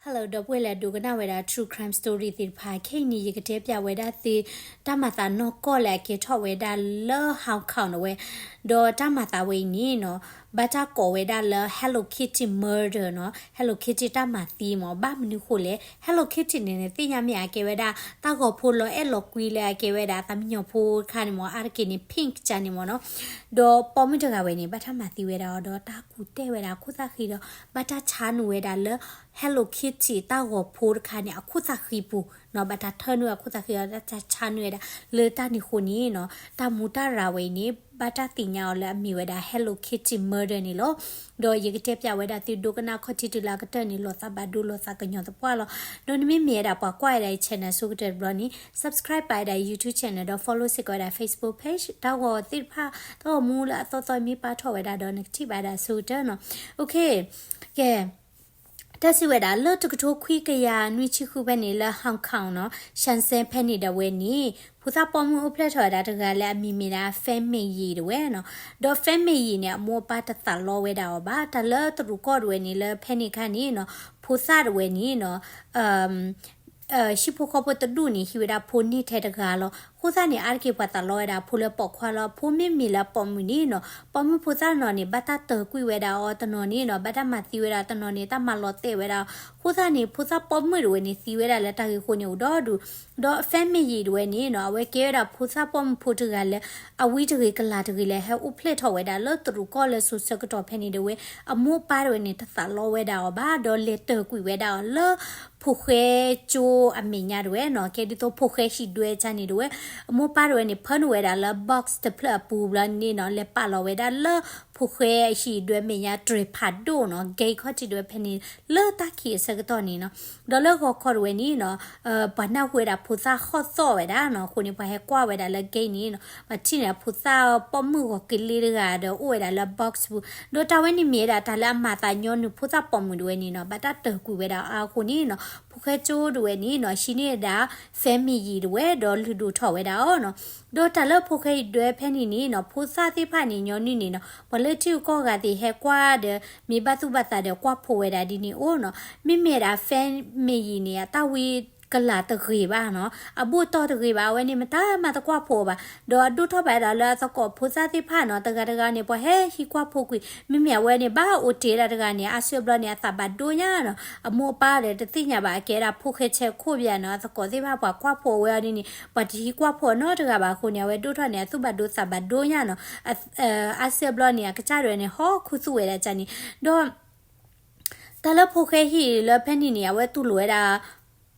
Hello ဒီပုၢ်ဝဲၢ်လၢအဒိကနၣ်ဝဲဒၣ် True Crime Story သ့ၣ်တဖၣ်, ခဲအံၤန့ၣ် ယကတဲပၠးဝဲဒၣ်သု တၢ်မၤသးနီၢ်ကီၢ်လၢအကဲထီၣ်ဝဲဒၣ်လၢ Hong Kong ဝဲ, ဒီးတၢ်မၤသးဝဲအံၤန့ၣ်နီၤ ဘၣ်တၢ်ကိးဝဲဒၣ်လၢ Hello Kitty Murder နီၤ, Hello Kitty တၢ်မၤသံမ့ၢ်, ဘၣ်မနုၤဃိလဲၣ်, Hello Kitty န့ၣ် နသ့ၣ်ညါမ့ၢ်ဧါ, အကဲဝဲဒၣ် တၢ်ဂီၤဖိလီၤအဲၣ်လီၤကွံလၢအကဲဝဲဒၣ် သးမံညီၤဖိတခါန့ၣ်မ့ၢ်, အါတက့ၢ်န့ၣ် pink ကန့ၣ်မ့ၢ်နီၤ, ဒီးပိာ်မုၣ်တဂၤဝဲန့ၣ် ဘၣ်တၢ်မၤသံဝဲဒၣ်အီၤ ဒီးတၢ်ကူးတဲာ်ဝဲဒၣ်အခိၣ်သၣ်ဃံဒီး ဘၣ်တၢ်ဆါနုာ်ဝဲဒၣ်လၢ Hello Kitty တၢ်ဂီၤဖိတခါန့ၣ် အခိၣ်သၣ်ဃံပူၤနီၤ, ဘၣ်တၢ်ထၢနုာ်အခိၣ်သၣ်ဃံဒီး တၢ်ဆါနုာ်ဝဲဒၣ် လၢတၢ်န့ၣ်အဃိန့ၣ်နီၤ, တၢ်မူတၢ်ရၤဝဲအံၤန့ၣ် ဘၣ်တၢ်သ့ၣ်ညါအီၤလၢအမ့ၢ်ဝဲဒၣ် Hello Kitty Murder န့ၣ်လီၤ. ဒီးယကတဲပၠးဝဲဒၣ်သု ဒိကနၣ်ခီၣ်ထံးတုၤလၢအကတၢၢ်န့ၣ် လီၤသးဘၣ်ဒိ လီၤသးကညီၤသပှၢ်လီၤ. ဒီးနမ့မ့ၢ်ဝဲဒၣ်ပှၤကွၢ်ဝဲဒၣ်အံၤ channel အဆိကတၢၢ်တဘျီန့ၣ် subscribe ဘၣ်ဝဲဒၣ် YouTube channel ဒီး follow စ့ၢ်ကီးဝဲဒၣ် Facebook page, တၢ်ဂီၤသ့ၣ်တဖၣ် တၢ်ဂီၤမူလၢအသီသီမ့ၢ်ပာ်ထီၣ်ဝဲဒၣ်ဒီး နကထံၣ်ဘၣ်ဝဲဒၣ်အဆိကတၢၢ်နီၤ. Okay, ကဲ တၢ်စံးဝဲဒၣ်လၢတကထိခွံကယၤနွံဆံဃုဖဲန့ၣ် လၢ Hong Kong နီၤ, Shenzhen ဖဲန့ၣ်ဒၣ်ဝဲန့ၣ် ဖိသၣ်ပိာ်မုၣ်အိၣ်ဖျဲၣ်ထီၣ်ဝဲဒၣ်တဂၤလၢအမံၤမ့ၢ်ဒၣ် Feng Mingyi တဝဲနီၤ. ဒီး Feng Mingyi န့ၣ် အမိၢ်အပၢ်တသးလီဝဲဒၣ်အီၤဘၣ်. တၢ်လၢတရူးကီၢ်ဒၣ်ဝဲန့ၣ် လၢဖဲန့ၣ်အခါန့ၣ်နီၤ, ဖိသၣ်ဒၣ်ဝဲန့ၣ်နီၤ ဟံၣ်ဖိဃီဖိတဒူၣ်န့ၣ် ဟံးဝဲဒၣ်ဖိန့ၢ်ထဲတဂၤလီၤ. အဃိသတးန့ၣ် အါတက့ၢ်ပှၤသးလီဝဲဒၣ်ဖိလၢပိာ်ခွါလီၤ. ဖိမ့မ့ၢ်လၢပိာ်မုၣ်န့ၣ်နီၤ, ပိာ်မုၣ်ဖိသၣ်တနီၤန့ၣ် ဘၣ်တၢ်တၢၤကွံာ်ဝဲဒၣ်အီၤတနီၤန့ၣ်နီၤ, ဘၣ်တၢ်မၤသံဝဲဒၣ်တနီၤန့ၣ် တၢ်မၤလီၤတဲာ်ဝဲဒၣ်. အဃိသတးန့ၣ် ဖိသၣ်ပိာ်မုၣ်ဒၣ်ဝဲန့ၣ် သံဝဲဒၣ်လၢတၢ်ဂ့ၢ်အဃိန့ၣ်အိၣ်ဒီဒူၣ်. ဒီး Feng Mingyi ဒၣ်ဝဲန့ၣ်နီၤ, အဝဲကဲဝဲဒၣ်ဖိသၣ်ပိာ်မုၣ်ဖိတဂၤလၢ အဝံတဂ့ၤကလၤတဂ့ၤလၢ ဟဲအိၣ်ဖျဲၣ်ထီၣ်ဝဲဒၣ်လၢတရူးကီၢ်လၢစိၤဆၢကတီၢ်ဖဲန့ၣ်ဒၣ်ဝဲ, အမိၢ်အပၢ်ဒၣ်ဝဲန့ၣ် တသးလီဝဲဒၣ်အီၤဘၣ်, ဒီးလဲၤတၢၤကွံာ်ဝဲဒၣ်အီၤလၢ ဖိၣ်ဃဲကၠိအမဲာ်ညါဒၣ်ဝဲနီၤ, ကဲဒ်သိးဖိၣ်ဃဲဟံၣ်ဒွဲကန့ၣ်ဒၣ်ဝဲ, အမိၢ်ပၢ်ဒၣ်ဝဲန့ၣ် ဖၢနုာ်ဝဲဒၣ်လၢ box တဖျၢၣ်အပူၤဘျီန့ၣ်နီၤ, လဲၤပာ်လီၤဝဲဒၣ်လၢ ဖိၣ်ဃဲဟံၣ်ဒွဲမဲာ်ညါတြဲၤဖးဒိၣ်နီၤ, gate ခီၣ်ထံးဒၣ်ဝဲဖဲန့ၣ် လၢတၢ်ခံးအဆၢကတီၢ်န့ၣ်နီၤ. ဒီးလၢဂီၤခီဒၣ်ဝဲန့ၣ်နီၤ, ပှၤနၢ်ဟူဝဲဒၣ်ဖိသၣ်ဟီၣ်သီၣ်ဝဲဒၣ်နီၤ, အဃိန့ၣ် ပှၤဟဲကွၢ်ဝဲဒၣ်လၢ gate န့ၣ်နီၤ, ပှၤထံၣ်န့ၣ် ဖိသၣ်ပိာ်မုၣ်ဂီၤကလ့တဂၤဒီးအိၣ်ဝဲဒၣ်လၢ box ပူၤ, ဒီးတၢ်ဝဲန့ၣ်မ့ၢ်ဝဲဒၣ်တၢ်လၢအမၤသးညီနုာ်ဖိသၣ်ပိာ်မုၣ်ဒၣ်ဝဲန့ၣ်နီၤ, ဘၣ်တၢ်တၢၤကွံာ်ဝဲဒၣ်အီၤအဃိန့ၣ်နီၤ, ဖိၣ်ဃဲကၠိဒၣ်ဝဲန့ၣ်နီၤ, ဟံးန့ၢ်ဝဲဒၣ် Feng Mingyi ဒၣ်ဝဲ ဒီးလုၢ်ဒိၣ်ထီၣ်ဝဲဒၣ်အီၤနီၤ. ဒီးတၢ်လၢဖိၣ်ဃဲဟံၣ်ဒွဲဖဲန့ၣ်န့ၣ်နီၤ, ဖိသၣ်သ့ၣ်တဖၣ်န့ၣ် ညီနုၢ်န့ၣ်နီၤ, ပှၤလၢထံဂုၤကီၢ်ဂၤသ့ၣ်ဟဲကွၢ်ဒီး မ့ၢ်ဘၣ်သူၣ်ဘၣ်သးဒီးကွၢ်ဖိဝဲဒၣ်ဒ်န့ၣ်အိၣ်နီၤ. မ့မ့ၢ်ဝဲဒၣ် Feng Mingyi န့ၣ် အတၢ်ဝံကလၤတဂ့ၤဘၣ်နီၤ, အဘူၣ်အတီၢ်တဂ့ၤဘၣ်, အဝဲန့ၣ်မတၤမၤတကွၢ်ဖိအီၤဘၣ်, ဒီးအဒိၣ်ထီၣ်ဘၣ်ဝဲဒၣ်လၢအသကိးဖိသၣ်သ့ၣ်တဖၣ်နီၤ, တဂၤတဂၤန့ၣ် ပှၤဟဲဟံးကွၢ်ဖိကွံာ်, မ့မ့ၢ်အဝဲန့ၣ် ဘၣ်အိၣ်တ့ၢ်ဒၣ်တဂၤန့ၣ် အါစုအါဘျီန့ၣ် အသးဘၣ်ဒိညါနီၤ, အမိၢ်အပၢ်ဒီးတသ့ၣ်ညါဘၣ် အကဲဒၣ်ဖိၣ်ဃဲဆဲခိၣ်ဘၣ်နီၤ, အသကိးသ့ၣ်တဖၣ်ပှၤကွၢ်ဖိဝဲအီၤဒ်န့ၣ် ပှၤတဟံးကွၢ်ဖိအီၤနီတဂၤဘၣ်အဃိန့ၣ် အဝဲဒိၣ်ထီၣ်န့ၣ် အသူၣ်ဘၣ်ဒိသးဘၣ်ဒိညါနီၤ, အါစုအါဘျီန့ၣ် အကစၢ်ဒၣ်ဝဲန့ၣ် ဟီၣ်ခူသူၣ်ဝဲဒၣ်ကန့ၣ်, ဒီး တၢ်လၢဖိၣ်ဃဲဟံၣ်လၢဖဲန့ၣ်န့ၣ် အဝဲတူၢ်လိာ်ဝဲဒၣ်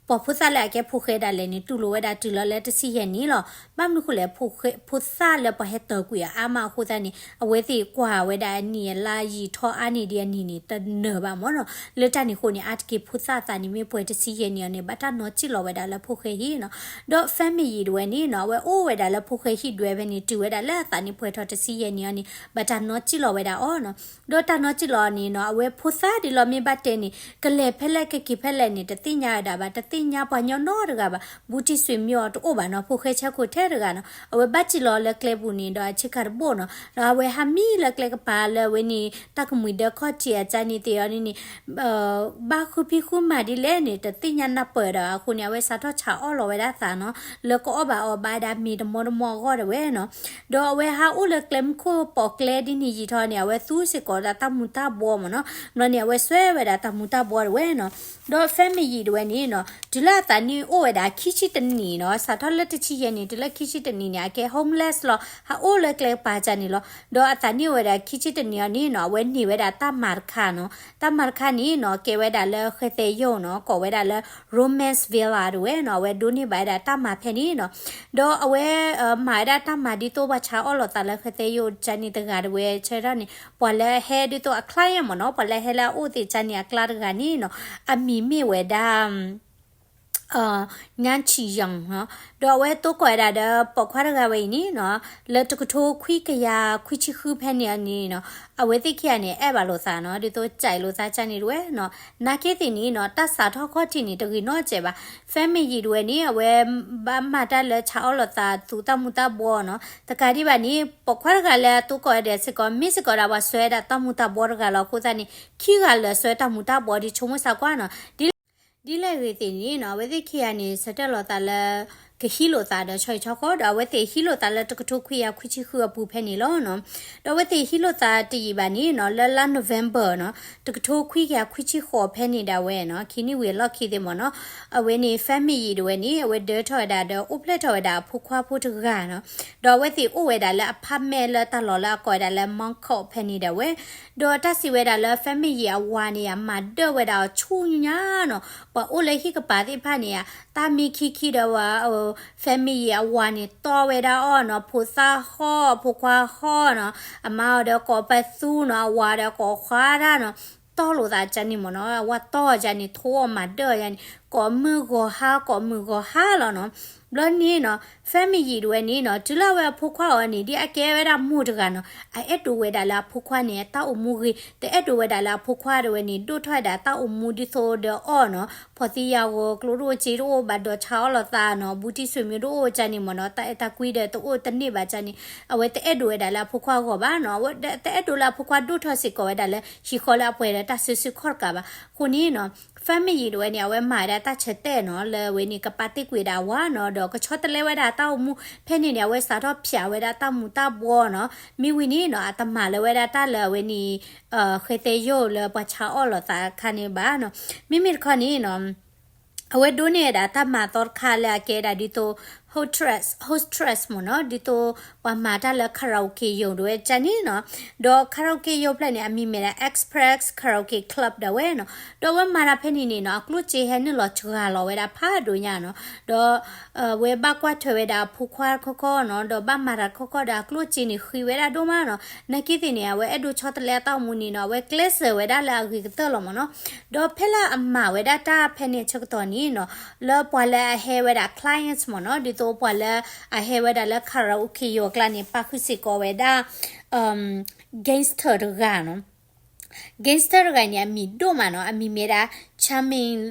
ပှၤဖိသၣ်လၢအကဲဖိၣ်ဃဲဒၣ်လဲာ်န့ၣ် တူၢ်လိာ်ဝဲဒၣ်တုၤလီၤလၢတဆံယဲၢ်နံၣ်လီၤ. ဘၣ်မနုၤဃိလဲၣ် ဖိသၣ်လၢပှၤဟဲတၢၤကွံာ်အါမးအဃိသတးန့ၣ် အဝဲသ့ၣ်ကွၢ်ဝဲဒၣ်အနံၣ်အလါယံာ်ထီၣ်အါန့ၢ်ဒံးအနံၣ်န့ၣ် တနၢၤဘၣ်မ့ၢ်နီၤ. လၢတၢ်န့ၣ်အဃိန့ၣ် အါတက့ၢ်ဖိသၣ်အသးန့ၣ် မ့ၢ်ပှဲၤတဆံယဲၢ်နံၣ်အီၤန့ၣ် ဘၣ်တၢ်နီၢ်ကံၣ်လီၤဝဲဒၣ်လၢဖိၣ်ဃဲဟံၣ်နီၤ. ဒီး Feng Mingyi ဒၣ်ဝဲန့ၣ်နီၤ အဝဲအိၣ်ဝဲဒၣ်လၢဖိၣ်ဃဲဟံၣ်ဒွဲဖဲန့ၣ် တုၤဝဲဒၣ်လၢအသးန့ၣ်ပှဲၤထီၣ်တဆံယဲၢ်နံၣ်အီၤန့ၣ် ဘၣ်တၢ်နီၢ်ကံၣ်လီၤဝဲဒၣ်အီၤနီၤ. ဒီးတၢ်နီၢ်ကံၣ်လီၤန့ၣ်နီၤ အဝဲဖိသၣ်ဒ်လီၤမ့ၢ်ဘၣ်တဲန့ၣ် ကလဲၤဖဲလဲၣ်ကက့ၤဖဲလဲၣ်န့ၣ် တသ့ၣ်ညါဝဲဒၣ်ဘၣ်, တသ့ၣ်ညါပှၤညီနီတဂၤဘၣ်, ဘူးတံၢ်ဆွေမျိုးအီၤတအိၣ်ဘၣ်နီၤ, ဖိၣ်ဃဲဆဲခိၣ်ထဲတဂၤနီၤ. အဝဲဘၣ်ကံၣ်လီၤလၢကျဲပူၤန့ၣ်ဒီးအဆ့ကၤတဘိနီၤ, ဒီးအဝဲဟးမံလၢကျဲကပၤလၢအဝဲန့ၣ် တၢ်ကမှံၤဒၢခီၣ်ထံးအကန့ၣ်သ့ၣ်အီၤန့ၣ်န့ၣ် ဘၣ်ဃုဖံးဃုမၤဒ်လဲၣ်န့ၣ် တသ့ၣ်ညါနၢ်ပၢၢ်ဒီးအဃိန့ၣ် အဝဲစးထီၣ်ဆးအီၣ်လီၤဝဲဒၣ်အသးနီၤ, လၢကအီၣ်ဘၣ်အီဘၣ်ဒၣ်မ့ၤတမီတမီအဂီၢ်ဒၣ်ဝဲနီၤ. ဒီးအဝဲဟးအိၣ်လၢကျဲမုၢ်ခိၣ်ပိာ်ကျဲဒ်န့ၣ်ယံာ်ထီၣ်န့ၣ် အဝဲသူစ့ၢ်ကီးဒၣ်တၢ်မူၤတၢ်ဘှီးမ့ၢ်နီၤ, ဘျီန့ၣ် အဝဲစွဲဝဲဒၣ်တၢ်မူၤတၢ်ဘှီးဒၣ်ဝဲနီၤ. ဒီး Feng Mingyi ဒၣ်ဝဲန့ၣ်နီၤ တုၤလၢအသးနံၣ်အိၣ်ဝဲဒၣ်ခံဆံတနံၣ်နီၤ, စးထီၣ်လၢတဆံယဲၢ်နံၣ် တုၤလၢခံဆံတနံၣ်န့ၣ် အကဲ homeless လီၤ, ဟးအိၣ်လၢကျဲကပၤကန့ၣ်လီၤ. ဒီးအသးနံၣ်အိၣ်ဝဲဒၣ်ခံဆံတနံၣ်အီၤန့ၣ်နီၤ အဝဲန့ၢ်ဝဲဒၣ်တၢ်မၤတခါနီၤ, တၢ်မၤတခါန့ၣ်နီၤ ကဲဝဲဒၣ်လၢဃဲသဲယိၣ်နီၤ ကိးဝဲဒၣ်လၢ Romance Villa ဒၣ်ဝဲနီၤ, အဝဲဒိးန့ၢ်ဘၣ်ဝဲဒၣ်တၢ်မၤဖဲန့ၣ်နီၤ. ဒီးအဝဲ မၤဝဲဒၣ်တၢ်မၤဒ်သိးပှၤဆးအီၣ်လီၤသးလၢဃဲသဲယိၣ်ကန့ၣ်တဂၤဒၣ်ဝဲ ဆၢထၢၣ်န့ၣ် ပှၤလၢဟဲဒ်သိးအ client မ့ၢ်နီၤ, ပှၤလၢဟဲလၢအအိၣ်သ့ၣ်ကန့ၣ်အကျါတဂၤန့ၣ်နီၤ, အမံၤမ့ၢ်ဝဲဒၣ် ညါဆံၣ်ယီၣ်နီၤ, ဒီးအဝဲသကိးဝဲဒၣ်ဒီးပိာ်ခွါတဂၤဝဲအံၤန့ၣ်နီၤ, လၢတကထိခွံကယၤခွံဆံဃုဖဲန့ၣ်အီၤန့ၣ်နီၤ, အဝဲသ့ၣ်ခံဂၤန့ၣ် အဲၣ်ဘၣ်လိာ်သးနီၤ, ဒ်သိးစဲးလိာ်သးကန့ၣ်တဝဲနီၤ, နာ်က့သ့ၣ်န့ၣ်နီၤ တၢ်စးထီၣ်ခီၣ်ထံးန့ၣ် တဂ့ၤနီတစဲးဘၣ်. Feng Mingyi ဒၣ်ဝဲန့ၣ် အဝဲဘၣ်မၤတၢ်လၢဆးအီၣ်လီၤသးသူတၢ်မူၤတၢ်ဘှီးနီၤ, တကးဒံးဘၣ်န့ၣ် ပိာ်ခွါတဂၤလၢအသကိးဝဲဒၣ်စ့ၢ်ကီး မ့ၢ်စ့ၢ်ကီးဒၣ်ပှၤစွဲဝဲဒၣ်တၢ်မူၤတၢ်ဘှီးတဂၤလီၤ. အဃိသတးန့ၣ် ခံဂၤလၢာ်စွဲတၢ်မူၤတၢ်ဘှီးဒ်ဆိကမိၣ်ဆါကွၢ်နီၤ, ဒ် ဒ်လဲၣ်ဂ့ၤသ့ၣ်န့ၣ်နီၤ အဝဲသ့ၣ်ခံဂၤန့ၣ် ဆၢတဲာ်လိာ်သးလၢ ကဟံးလိာ်သးဒီးဆီဟံၣ်ဆီဃီ ဒီးအဝဲသ့ၣ်ဟံးလိာ်သးလၢတကထိခွံကယၤခွံဆံဃုအပူၤဖဲန့ၣ်လီၤနီၤ. ဒီးအဝဲသ့ၣ်ဟံးလိာ်သးတယံာ်ဘၣ်န့ၣ်နီၤ လၢလါ November နီၤ တကထိခွံကယၤခွံဆံဃိးဖဲန့ၣ်ဒၣ်ဝဲနီၤ ခံနံၣ်ဝံၤအလီၢ်ခံသ့ၣ်မ့ၢ်နီၤ အဝဲန့ၣ် family တဝဲန့ၣ် အဝဲဒၢထီၣ်ဝဲဒၣ်ဒီး အိၣ်ဖျဲၣ်ထီၣ်ဝဲဒၣ်အဖိခွါဖိတဂၤနီၤ. ဒီးအဝဲသ့ၣ်အိၣ်ဝဲဒၣ်လၢ apartment လၢတၢ်လီၢ်လၢအကိးဝဲဒၣ်လၢ Mount Court ဖဲန့ၣ်ဒၣ်ဝဲ ဒီးတၢ်စံးဝဲဒၣ်လၢ family အဝၤန့ၣ် အမၤဒၢၣ်ဝဲဒၣ်အီၤဆူညါနီၤ ပှၤအိၣ်လၢဟံၣ်ကပၤသ့ၣ်တဖၣ်န့ၣ် တၢ်မံခံခံဒီးဝဲ family အဝၤန့ၣ် တီဝဲဒၣ်အီၤနီၤ ဖိသၣ်ဟီၣ် ဖိခွါဟီၣ်နီၤ အမါအီၤဒီးကိးပသူနီၤ အဝၤဒီးကိးခွါတၢ်နီၤ တီလိာ်သးကန့ၣ်မ့ၢ်နီၤ အဝၤတီအီၤကန့ၣ် ထိအီၤမၤဒၢၣ်အီၤကန့ၣ် ကိးမုၢ်ဂီၤဟါ ကိးမုၢ်ဂီၤဟါလီၤနီၤ. ဘျီန့ၣ်နီၤ family တဝဲန့ၣ်နီၤ တုၤလၢအဝဲအဖိခွါအီၤန့ၣ် ဒ်အကဲဝဲဒၣ်မိၢ်တဂၤနီၤ အအဲၣ်ဒိးဝဲဒၣ်လၢအဖိခွါန့ၣ် တၢ်အိၣ်မူဂ့ၤ တအဲၣ်ဒိးဝဲဒၣ်လၢအဖိခွါတဝဲန့ၣ် ဒိၣ်ထီၣ်ဝဲဒၣ်တၢ်အိၣ်မူဒ်သိးဒီးအီၤနီၤ ဖီၣ်သံယာ်ဂီၤ ကျိတအိၣ်စ့တအိၣ် ဘၣ်ဒိးဆါအီၣ်လိာ်သးနီၤ ဘူးတံၢ်ဆွေမျိုးတအိၣ်ကန့ၣ်မ့ၢ်နီၤ တၢ်အဲၣ်တၢ်ကွံဒီးတအိၣ်တန့ၢ်ဘၣ်ကန့ၣ် အဝဲတအဲၣ်ဒိးဝဲဒၣ်လၢအဖိခွါအဂီၢ်ဘၣ်နီၤ အဝဲတအဲၣ်ဒိးလၢအဖိခွါဒိၣ်ထီၣ်စ့ၢ်ကီးဝဲဒၣ်လၢ ဟံၣ်ဃီလၢအပှဲၤဒီးတၢ်စုဆူၣ်ခီၣ်တကးဘၣ်. အဃိန့ၣ်နီၤ family တဝဲန့ၣ် အဝဲမၤဝဲဒၣ်တၢ်ဆၢတဲာ်နီၤ လၢအဝဲန့ၣ် ကပာ်တ့ၢ်ကွံာ်ဝဲဒၣ်အဝၤနီၤ ဒီးကဆီတလဲဝဲဒၣ်တၢ်အိၣ်မူ ဖဲန့ၣ်န့ၣ် အဝဲစးထီၣ်ဖျးဝဲဒၣ်တၢ်မူၤတၢ်ဘှီးနီၤ မ့ၢ်ဝံၤန့ၣ်နီၤ အတမၤလၢၤဝဲဒၣ်တၢ်လၢအဝဲန့ၣ် ဃဲသဲယိာ်လၢပှၤဆါအီၣ်လိာ်သးအခါန့ၣ်ဘၣ်နီၤ မ့မ့ၢ်တခီန့ၣ်နီၤ အဝဲဒိးန့ၢ်ဝဲဒၣ်တၢ်မၤသီတခါလၢအကဲဒၣ်ဒ်သိး hostess hostess မ့ၢ်နီၤ ဒ်သိးပှၤမၤတၢ်လၢ karaoke ရုံတဝဲကန့ၣ်နီၤ ဒီး karaoke ရုံဖျၢၣ်န့ၣ် အမံၤမ့ၢ်ဒၣ် Express Karaoke Club ဒၣ်ဝဲနီၤ ဒီးအဝဲမၤတၢ်ဖဲန့ၣ်န့ၣ်နီၤ အကျိၣ်စ့ဟဲနုာ်လီၤစှၤလီၤဝဲဒၣ်ဖးဒိၣ်ညါနီၤ ဒီး ဝဲဘၣ်ကွၢ်ထွဲဝဲဒၣ်အဖိခွါတခီခီနီၤ ဒီးဘၣ်မၤတၢ်တခီခီဒီးအကျိၣ်စ့န့ၣ်ဃံဝဲဒၣ်ဒိၣ်မးနီၤ နာ်က့သ့ၣ်န့ၣ် အဝဲအဲၣ်ဒိးဆီတလဲအတၢ်အိၣ်မူန့ၣ်နီၤ အဝဲကျဲးစၢးဝဲဒၣ်လၢအဂ့ၤကတၢၢ်လီၤမ့ၢ်နီၤ ဒီးဖဲလၢအမၤဝဲဒၣ်တၢ်ဖဲန့ၣ်အဆၢကတီၢ်န့ၣ်နီၤ လၢပှၤလၢအဟဲဝဲဒၣ် clients မ့ၢ်နီၤ ဒ်သိးပှၤလၢအဟဲဝဲဒၣ်လၢ karaoke ရုံအကျါန့ၣ် ပာ်ဃုာ်စ့ၢ်ကီးဝဲဒၣ် gangster တဂၤနီၤ gangster တဂၤန့ၣ် အမံၤဒိၣ်မးနီၤ အမံၤမ့ၢ်ဒၣ် Charmaine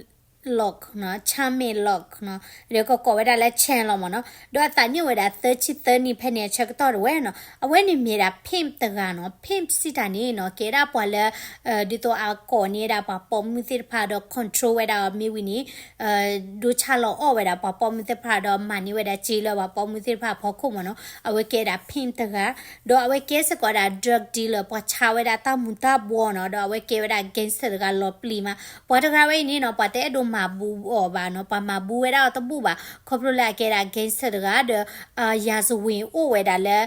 Locke နီၤ Charmaine Locke နီၤ ဒီးကကိးဝဲဒၣ်လၢ Chan လီၤမ့ၢ်နီၤ ဒီးအသးနံၣ်အိၣ်ဝဲဒၣ်သၢဆံသၢနံၣ်ဖဲန့ၣ်အဆၢကတီၢ်တဝဲနီၤ အဝဲန့ၣ်မ့ၢ်ဒၣ် pimp တဂၤနီၤ pimp စံးတၢ်န့ၣ်နီၤ ကဲဒၣ်ပှၤလၢ ဒ်သိးအကိးန့ၢ်ဝဲဒၣ်ပှၤပိာ်မုၣ်သ့ၣ်တဖၣ်ဒီး control ဝဲဒၣ်အီၤမ့ၢ်ဝံၤန့ၣ် ဒိဆါလီၤအီၣ်ဝဲဒၣ်ပှၤပိာ်မုၣ်သ့ၣ်တဖၣ်ဒီးမၤန့ၢ်ဝဲဒၣ်စ့လၢပှၤပိာ်မုၣ်သ့ၣ်တဖၣ်အဖီခိၣ်မ့ၢ်နီၤ အဝဲကဲဒၣ် pimp တဂၤ ဒီးအဝဲကဲစ့ၢ်ကီးဒၣ် drug dealer ပှၤဆါဝဲဒၣ်တၢ်မူၤတၢ်ဘှီနီၤ ဒီးအဝဲကဲဝဲဒၣ် gangster တဂၤလီၤပျံၤမး ပှၤတဂၤဝဲအံၤန့ၣ်နီၤ ပှၤတအဲၣ်ဒိးမၤဘူးအီၤဘၣ်နီၤ ပှၤမၤဘူးဝဲဒၣ်အီၤတဘူၣ်ဘၣ် ခီဖျိလၢအကဲဒၣ် gangster တဂၤဒီး ရာဇဝင် အိၣ်ဝဲဒၣ်လၢ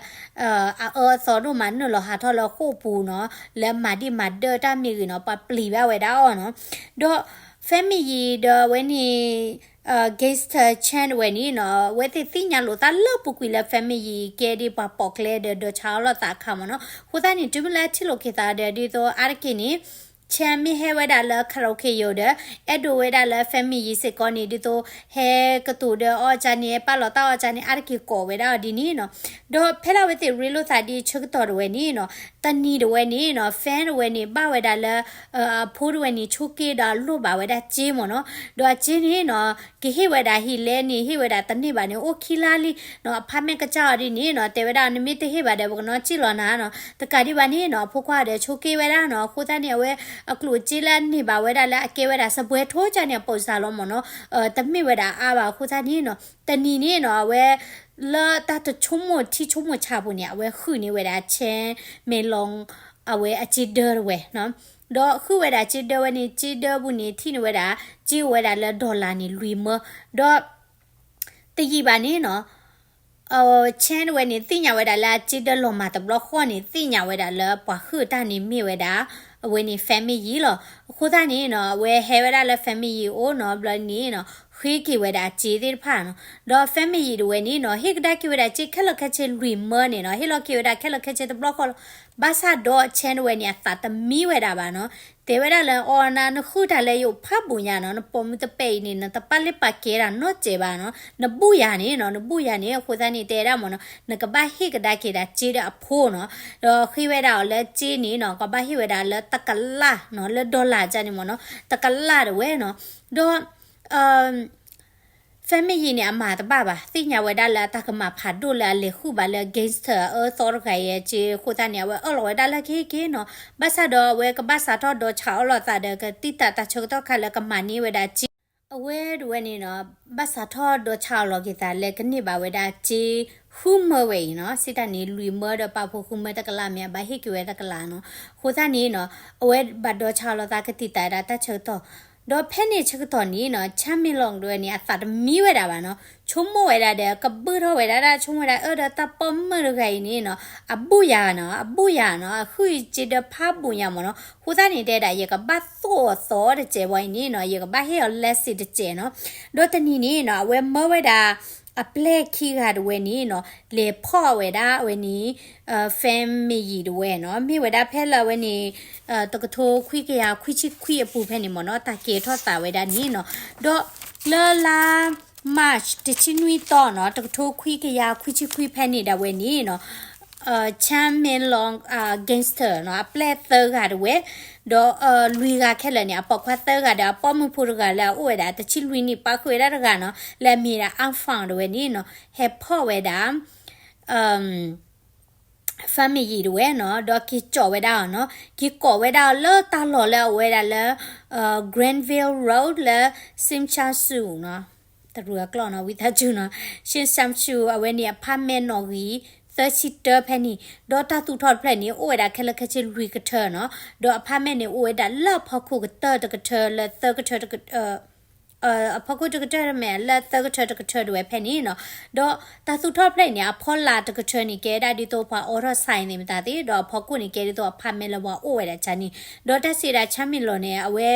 အအၢအသီဒိၣ်မး နုာ်လီၤဟးထီၣ်လၢဃိာ်ပူၤနီၤ လၢမၤဒံၣ်မၤဒၢၣ်တၢ်မ့ၢ်ဂ့ၤနီၤ ပှၤပျံၤဘၣ်ဝဲဒၣ်အီၤနီၤ ဒီး family ဒီးအဝဲန့ၣ် gangster Chan ဝဲန့ၣ်နီၤ အဝဲသ့ၣ်သ့ၣ်ညါလိာ်သးလၢပူၤကွံာ်လၢ family ကဲဒ်ပှၤပိာ်ကျဲဒီးဒီးဆါအီၣ်လိာ်သးအခါမ့ၢ်နီၤ အဃိသတးန့ၣ် တုၤမ့ၢ်လၢအထံၣ်လိာ်က့ၤသးဒီးဒ်သိးအါတက့ၢ်န့ၣ် Chan မ့ၢ်ဟဲဝဲဒၣ်လၢ karaoke ရုံဒီး အဲၣ်ဒိးဝဲဒၣ်လၢ family စ့ၢ်ကီးန့ၣ် ဒ်သိး ဟဲကတိၤဒီးအီၣ်ကန့ၣ် ပာ်လီၤတၢ်အီၣ်ကန့ၣ် အါတက့ၢ်ကိးဝဲဒၣ်အီၤဒ်န့ၣ်နီၤ ဒီးဖဲလၢအဝဲသ့ၣ်ရ့လိာ်သးဒ်ဆၢကတီၢ်တဝဲန့ၣ်နီၤ တနံၤတဝဲန့ၣ်နီၤ Fan တဝဲန့ၣ် ဘၣ်ဝဲဒၣ်လၢ အဖိတဝဲန့ၣ် ဆိးက့ဒီးအလိၣ်ဘၣ်ဝဲဒၣ်စ့မ့ၢ်နီၤ ဒီးအစ့န့ၣ်နီၤ ကဟ့ၣ်ဝဲဒၣ်ဟံၣ်လဲန့ၣ် ဟ့ၣ်ဝဲဒၣ်တန့ၢ်ဘၣ်န့ၣ် အိၣ်ခံလါလံနီၤ အဖါမဲာ်ကစၢ်အီၤဒ်န့ၣ်နီၤ တဲဝဲဒၣ် နမ့ၢ်တဟ့ၣ်ဘၣ်ဒီး ပကနီၣ်စံၣ်လီၤနၤနီၤ တကးဒံးဘၣ်န့ၣ်နီၤ အဖိခွါဒီးဆိးက့ဝဲဒၣ်နီၤ အဃိသတးန့ၣ် အဝဲအကျိၣ်အစ့လၢအန့ၢ်ဘၣ်ဝဲဒၣ်လၢအကဲဝဲဒၣ်စပွဲထိကန့ၣ် အပိာ်စၢ်လီၤမ့ၢ်နီၤ တမ့ၢ်ဝဲဒၣ်အါဘၣ် အဃိသတးန့ၣ်နီၤ တနံၤန့ၣ်နီၤ အဝဲ လၢတၢ်တဆိကမိၣ်ထံဆိကမိၣ်ဆးပူၤန့ၣ် အဝဲဃုန့ၢ်ဝဲဒၣ် Chan Mei Long အဝဲအစ့ဒၢတဝဲနီၤ ဒီးဃုဝဲဒၣ်စ့ဒၢဝဲန့ၣ် စ့ဒၢပူၤန့ၣ် ထံၣ်န့ၢ်ဝဲဒၣ် စ့အိၣ်ဝဲဒၣ်လၢ dollar န့ၣ် လွံၢ်မၢ ဒီး တယံာ်ဘၣ်န့ၣ်နီၤ Chan တဝဲန့ၣ် သ့ၣ်ညါဝဲဒၣ်လၢအစ့ဒၢလီၤမၢ်တဘျီဃီန့ၣ် သ့ၣ်ညါဝဲဒၣ်လၢပှၤဃုာ်တၢ်န့ၣ်မ့ၢ်ဝဲဒၣ် အဝဲန့ၣ် family လီၤ အဃိသတးန့ၣ်နီၤ အဝဲဟဲဝဲဒၣ်လၢ family အိၣ်နီၤ ဘျီန့ၣ်နီၤ ဃ့က့ၤဝဲဒၣ်အစ့သ့ၣ်တဖၣ်နီၤ ဒီး family တဝဲန့ၣ်နီၤ ဟ့ၣ်ကဒါက့ၤဝဲဒၣ်စ့ခဲလၢာ်ခဲဆ့လွံၢ်မၢန့ၣ်နီၤ ဟ့ၣ်လီၤက့ၤဝဲဒၣ်ခဲလၢာ်ခဲဆ့တဘျီဃီလီၤ ဘၣ်ဆၣ်ဒီး Chan တဝဲန့ၣ် အသးတမံဝဲဒၣ်ဘၣ်နီၤ တဲဝဲဒၣ်လၢအီၤနၤ နဃုတၢ်လၢယအိၣ်ဖးဘူးညါနီၤ နပိာ်မုၣ်တပဲာ်အံၤန့ၣ် နတပာ်လ့ပာ်ကဲဒၣ်နီတစဲးဘၣ်နီၤ နဘူးယၤန့ၣ်နီၤ နဘူးယၤန့ၣ် အဃိသတးန့ၣ် တဲဝဲဒၣ်မ့ၢ်နီၤ နကဘၣ်ဟ့ၣ်ကဒါက့ၤဒၣ်စ့ဒီးအဖိနီၤ ဒီးဃ့ဝဲဒၣ်အီၤလၢစ့န့ၣ်နီၤ ကဘၣ်ဟ့ၣ်ဝဲဒၣ်လၢတကလးနီၤ လၢ dollar ကန့ၣ်မ့ၢ်နီၤ တကလးတဝဲနီၤ ဒီး family န့ၣ် အမၤတဘၣ်ဘၣ် သ့ၣ်ညါဝဲဒၣ်လၢအတၢ်ကမၤဖးဒိၣ်လၢအလဲၤဃုာ်ဘၣ်လၢ gangster အအၢသီတဂၤအံၤအစ့အဃိသတးန့ၣ် အဝဲအၢၣ်လီၤဝဲဒၣ်လၢကဟ့ၣ်က့ၤနီၤ ဘၣ်ဆၣ်ဒီးအဝဲကဘၣ်စးထီၣ်ဒီးဆးအီၣ်လိာ်သးဒီးကသံၣ်သးတၢ်ဆၢကတီၢ်ခါလၢကမၤန့ၢ်ဝဲဒၣ်စ့ အဝဲဒၣ်ဝဲန့ၣ်နီၤ ဘၣ်စးထီၣ်ဒီးဆါအီၣ်လီၤက့ၤသးလၢကန့ၢ်ဘၣ်ဝဲဒၣ်စ့ဃုမၢဝဲအံၤနီၤ, စံးတၢ်န့ၣ် လွံၢ်မၢဒီးပာ်ဖှိၣ်ဃုမၢတကလးမ့ၢ် အဘၣ်ဟ့ၣ်က့ၤဝဲတကလးနီၤ. အဃိသတးန့ၣ်နီၤ အဝဲဘၣ်ဒီးဆါအီၣ်လီၤသးကတံာ်တာ်ဒၣ်တၢ်ဆၢကတီၢ် ဒီးဖဲန့ၣ်ဆၢကတီၢ်န့ၣ်နီၤ Chaminlong တဝဲန့ၣ် အသးတမံဝဲဒၣ်ဘၣ်နီၤ, ဆိကမိၣ်ဝဲဒၣ်ဒီး ကဘုၣ်ထီၣ်ဝဲဒၣ်ဒၣ် ဆိကမိၣ်ဝဲဒၣ် အၢ ဒီးတၢ်ပိာ်မုၣ်တဂၤအံၤန့ၣ်နီၤ အဘူၣ်ယၤနီၤ, အဘူၣ်ယၤနီၤ, အဃုအံၤစ့ဒီးဖးဘူၣ်ယၤမ့ၢ်နီၤ. အဃိသတးန့ၣ် တဲဒၣ် ယကဘၣ်သိၣ်အီၤသီတစဲးဘၣ်အံၤန့ၣ်နီၤ, ယကဘၣ်ဟ့ၣ်အီၤ lesson တစဲးနီၤ. ဒီးတနံၤန့ၣ်နီၤ အဝဲမၢဝဲဒၣ် အပျဲၢ်ခံဂၤတဝဲန့ၣ်နီၤ လဲၤဖီၣ်ဝဲဒၣ်အဝဲန့ၣ် family တဝဲနီၤ, မ့ၢ်ဝဲဒၣ်ဖဲလၢအဝဲန့ၣ် တကထိခွံကယၤခွံဆံခွံအပူၤဖဲန့ၣ်မ့ၢ်နီၤ, တၢ်ကဲထီၣ်သးဝဲဒၣ်န့ၣ်နီၤ. ဒီးလၢလါ March တဆံနွံသီနီၤ တကထိခွံကယၤခွံဆံခွံဖဲန့ၣ်ဒၣ်ဝဲန့ၣ်နီၤ Chaminlong gangster နီၤ အပျဲၢ်သၢဂၤတဝဲ, ဒီးလွံၢ်ဂၤခဲလၢာ်န့ၣ် အပိာ်ခွါသၢဂၤဒီး အပိာ်မုၣ်ဖိတဂၤလၢအအိၣ်ဝဲဒၣ် တဆံလွံၢ်နံၣ် ပာ်ဃုာ်ဝဲဒၣ်တဂၤနီၤ လၢအမ့ၢ်ဒၣ် Anfang တဝဲန့ၣ်နီၤ ဟဲဖီၣ်ဝဲဒၣ် family တဝဲနီၤ, ဒီးက့ၤကၠီၣ်ဝဲဒၣ်အီၤနီၤ, က့ၤကိးဝဲဒၣ်အီၤလၢတၢ်လီၢ်လၢအဝဲဒၣ်လၢ Granville Road လၢ Shim Sha Tsw နီၤ, တရူးအကျီၢ်နီၤ ဝံသးစူၤနီၤ, Shim Sha Tsw အဝဲန့ၣ် apartment နီၣ်ဂံၢ် သၢဆံတၢဖဲန့ၣ်, ဒီးတၢ်သူၣ်ထီၣ်တဖျၢၣ်န့ၣ် အိၣ်ဝဲဒၣ်ခဲလၢာ်ခဲဆ့လွံၢ်ကထၢနီၤ, ဒီး apartment န့ၣ် အိၣ်ဝဲဒၣ်လၢအဖီခိၣ်ကတၢၢ်တကထၢ လၢသၢကထၢတက အဖီခိၣ်တကထၢမ့ၢ်လၢသၢကထၢတကထၢတဝဲဖဲန့ၣ်နီၤ, ဒီးတၢ်သူၣ်ထီၣ်ဖျၢၣ်အံၤန့ၣ် အဖီလာ်တကထၢန့ၣ် ကဲဒၣ်ဒ်သိးပှၤအိးထီၣ် sign သ့ၣ်မတၤသ့ၣ်, ဒီးအဖီခိၣ်န့ၣ် ကဲဒ်သိး apartment လၢပှၤအိၣ်ဝဲဒၣ်ကန့ၣ်, ဒီးတၢ်စံးဒၣ် Chaminlong န့ၣ် အဝဲ